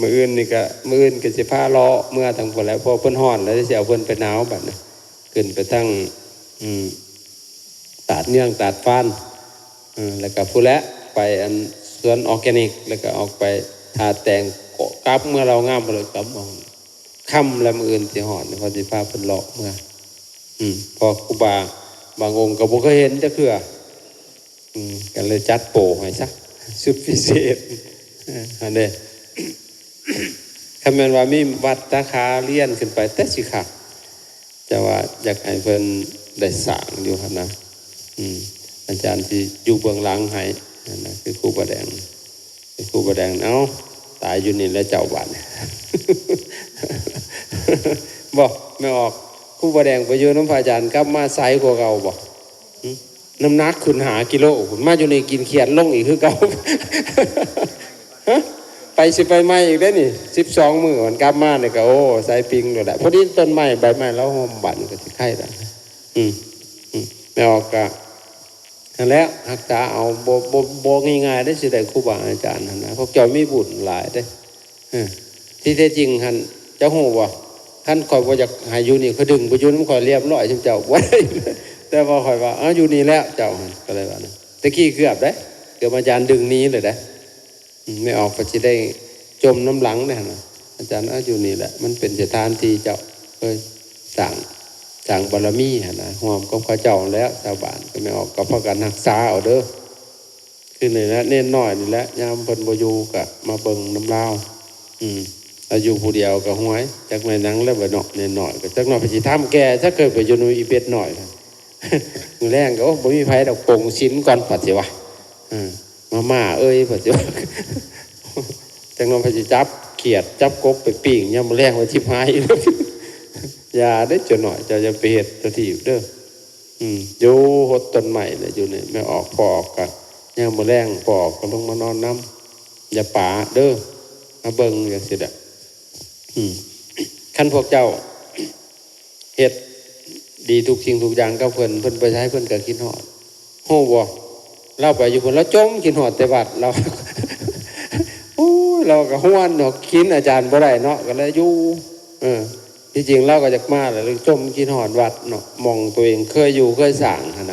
ມື້ອື່ນນີ້ກະ ມື້ອື່ນກະຊິພາເລາະເມືອທາງພຸ້ນແຫຼະ ເພາະເພິ່ນຮ້ອນແລ້ວ ຊິເອົາເພິ່ນໄປໜາວບັດນີ້ ຂຶ້ນໄປທາງ ອືມ ຕາດເຍືອງຕາດຟານ ເອີ ແລ້ວກະພຸ້ນແຫຼະ ໄປອັນສວນອອກແກນິກ ແລ້ວກະອອກໄປທ່າແຕງ ກໍກັບເມືອເລົ່າງາມພຸ້ນແຫຼະ ກັບມາ ຄ່ຳແລ້ວ ມື້ອື່ນຊິຮອດ ເຂົາຊິພາເພິ່ນເລາະເມືອ. ອືມ ເພາະຄູບາບາງອົງກໍບໍ່ເຄີຍເຫັນຈັກເທື່ອ ອືມ ກໍເລີຍຈັດໂປໃຫ້ຊະ ຊຸດພິເສດ ເອີ ຫັ້ນເດ້. ຄັນແມ່ນວ່າມີວັດສາຂາລຽນຂຶ້ນໄປແຕ່ຊິຄັກ ແຕ່ວ່າຢາກໃຫ້ເພິ່ນໄດ້ສ້າງຢູ່ຫັ້ນນະ. ອືມ ອາຈານຊິຢູ່ເບື້ອງຫຼັງໃຫ້ຫັ້ນນະ ຄືຄູບາແດງ ຄືຄູບາແດງ. ເອົ້າ ຕາຍຢູ່ນີ້ແຫຼະເຈົ້າບາດນີ້ ບໍ່ ແມ່ອອກ ຄູບາແດງໄປຢູ່ນຳພະອາຈານ ກັບມາໃສກວ່າເກົ່າບໍ່? ຫຶ? ນ້ຳໜັກຂຶ້ນຫ້າກິໂລພຸ້ນ ມາຢູ່ນີ້ກິນຂຽດລົງອີກຄືເກົ່າ. ຮະ? ໄປຊິໄປໃໝ່ອີກເດ້ນີ້ ສິບສອງມື້ ມັນກັບມານີ້ກໍ ໂອ້ ໃສປິງໂລດແຫຼະ. ພໍດີຕົ້ນໄມ້ໃບໄມ້ລາວຮົ່ມ ບາດນີ້ກໍຊິໄຄແລ້ວ. ອືມ ອືມ ແມ່ອອກກະ ຫັ້ນແຫຼະ ຮັກສາເອົາ ບໍ່ ບໍ່ ບໍ່ງ່າຍໆເດ້ ຊິໄດ້ຄູບາອາຈານຫັ້ນນະ. ພວກເຈົ້າມີບຸນຫຼາຍເດ້. ເອີ ທີ່ແທ້ຈິງຫັ້ນ ເຈົ້າຮູ້ບໍ່? ຄັນຂ້ອຍບໍ່ຢາກໃຫ້ຢູ່ນີ້ ຂ້ອຍດຶງໄປຢູ່ນຳຂ້ອຍລຽບຮ້ອຍ ຊຸມເຈົ້າບໍ່ໄດ້. ແຕ່ວ່າຂ້ອຍວ່າ ເອົາ ຢູ່ນີ້ແຫຼະເຈົ້າ ກໍເລີຍວ່ານະ. ແຕ່ກີ້ເກືອບເດ້ ເກືອບອາຈານດຶງໜີເລີຍເດ້. ອືມ ແມ່ອອກກໍຊິໄດ້ຈົ່ມນຳຫຼັງເດ້ຫັ້ນນະ. ອາຈານ ເອົາ ຢູ່ນີ້ແຫຼະ ມັນເປັນສະຖານທີ່ເຈົ້າເຄີຍສ້າງ ສ້າງບາລະມີຫັ້ນນະ ຮ່ວມກັບເຂົາເຈົ້າແລ້ວ ຊາວບ້ານ. ກໍແມ່ອອກກໍພາກັນຮັກສາເອົາເດີ້. ຄືນີ້ແຫຼະ ເນນນ້ອຍນີ້ແຫຼະ ຍາມເພິ່ນບໍ່ຢູ່ກໍມາເບິ່ງນຳລາວ. ອືມ ລາວຢູ່ຜູ້ດຽວກໍ ຫ້ວຍ ຈັກແມ່ນຫຍັງແລ້ວບັດເນາະ ເນນນ້ອຍກໍ. ຈັກໜ້ອຍເພິ່ນຊິຖາມແກ່ ຈັກເຄີຍໄປຢູ່ນຳອີເປັດນ້ອຍ. ມື້ແລງກໍ ໂອ້ ບໍ່ມີໃຜດອກ ປົງສິນກ່ອນ ປະຕິວະ. ເອີ ມາມ່າເອີຍ ປະຕິວະ. ຈັກໜ້ອຍເພິ່ນຊິຈັບຂຽດ ຈັບກົບໄປປີ້ງ ຍາມມື້ແລງວ່າຊິຫາຍ. ຢ່າເດີ້ ເຈົ້ານ້ອຍ ເຈົ້າຢ່າໄປເຮັດຕົວຖີບເດີ້. ອືມ ຢູ່ຫົດຕົ້ນໄມ້ແຫຼະ ຢູ່ນີ້ ແມ່ອອກ ພໍ່ອອກກະ ຍາມມື້ແລງ ພໍ່ອອກກະລົງມານອນນຳ. ຢ່າປາເດີ້ ມາເບິ່ງຈັ່ງຊີ້ແຫຼະ. ອືມ ຄັນພວກເຈົ້າເຮັດດີທຸກສິ່ງທຸກຢ່າງກັບເພິ່ນ ເພິ່ນໄປໃສເພິ່ນກໍຄິດຮອດ. ຮູ້ບໍ່? ລາວໄປຢູ່ພຸ້ນ ລາວຈົ່ມຄິດຮອດແຕ່ວັດລາວ. ໂອ້ຍ ລາວກໍຮ້ອນເນາະ ກິນອາຈານບໍ່ໄດ້ເນາະ ກໍເລີຍຢູ່. ເອີ ທີ່ຈິງລາວກໍຢາກມາແຫຼະ ຈົມຄິດຮອດວັດເນາະ ໝ່ອງຕົວເອງເຄີຍຢູ່ເຄີຍສ້າງຫັ້ນນະ.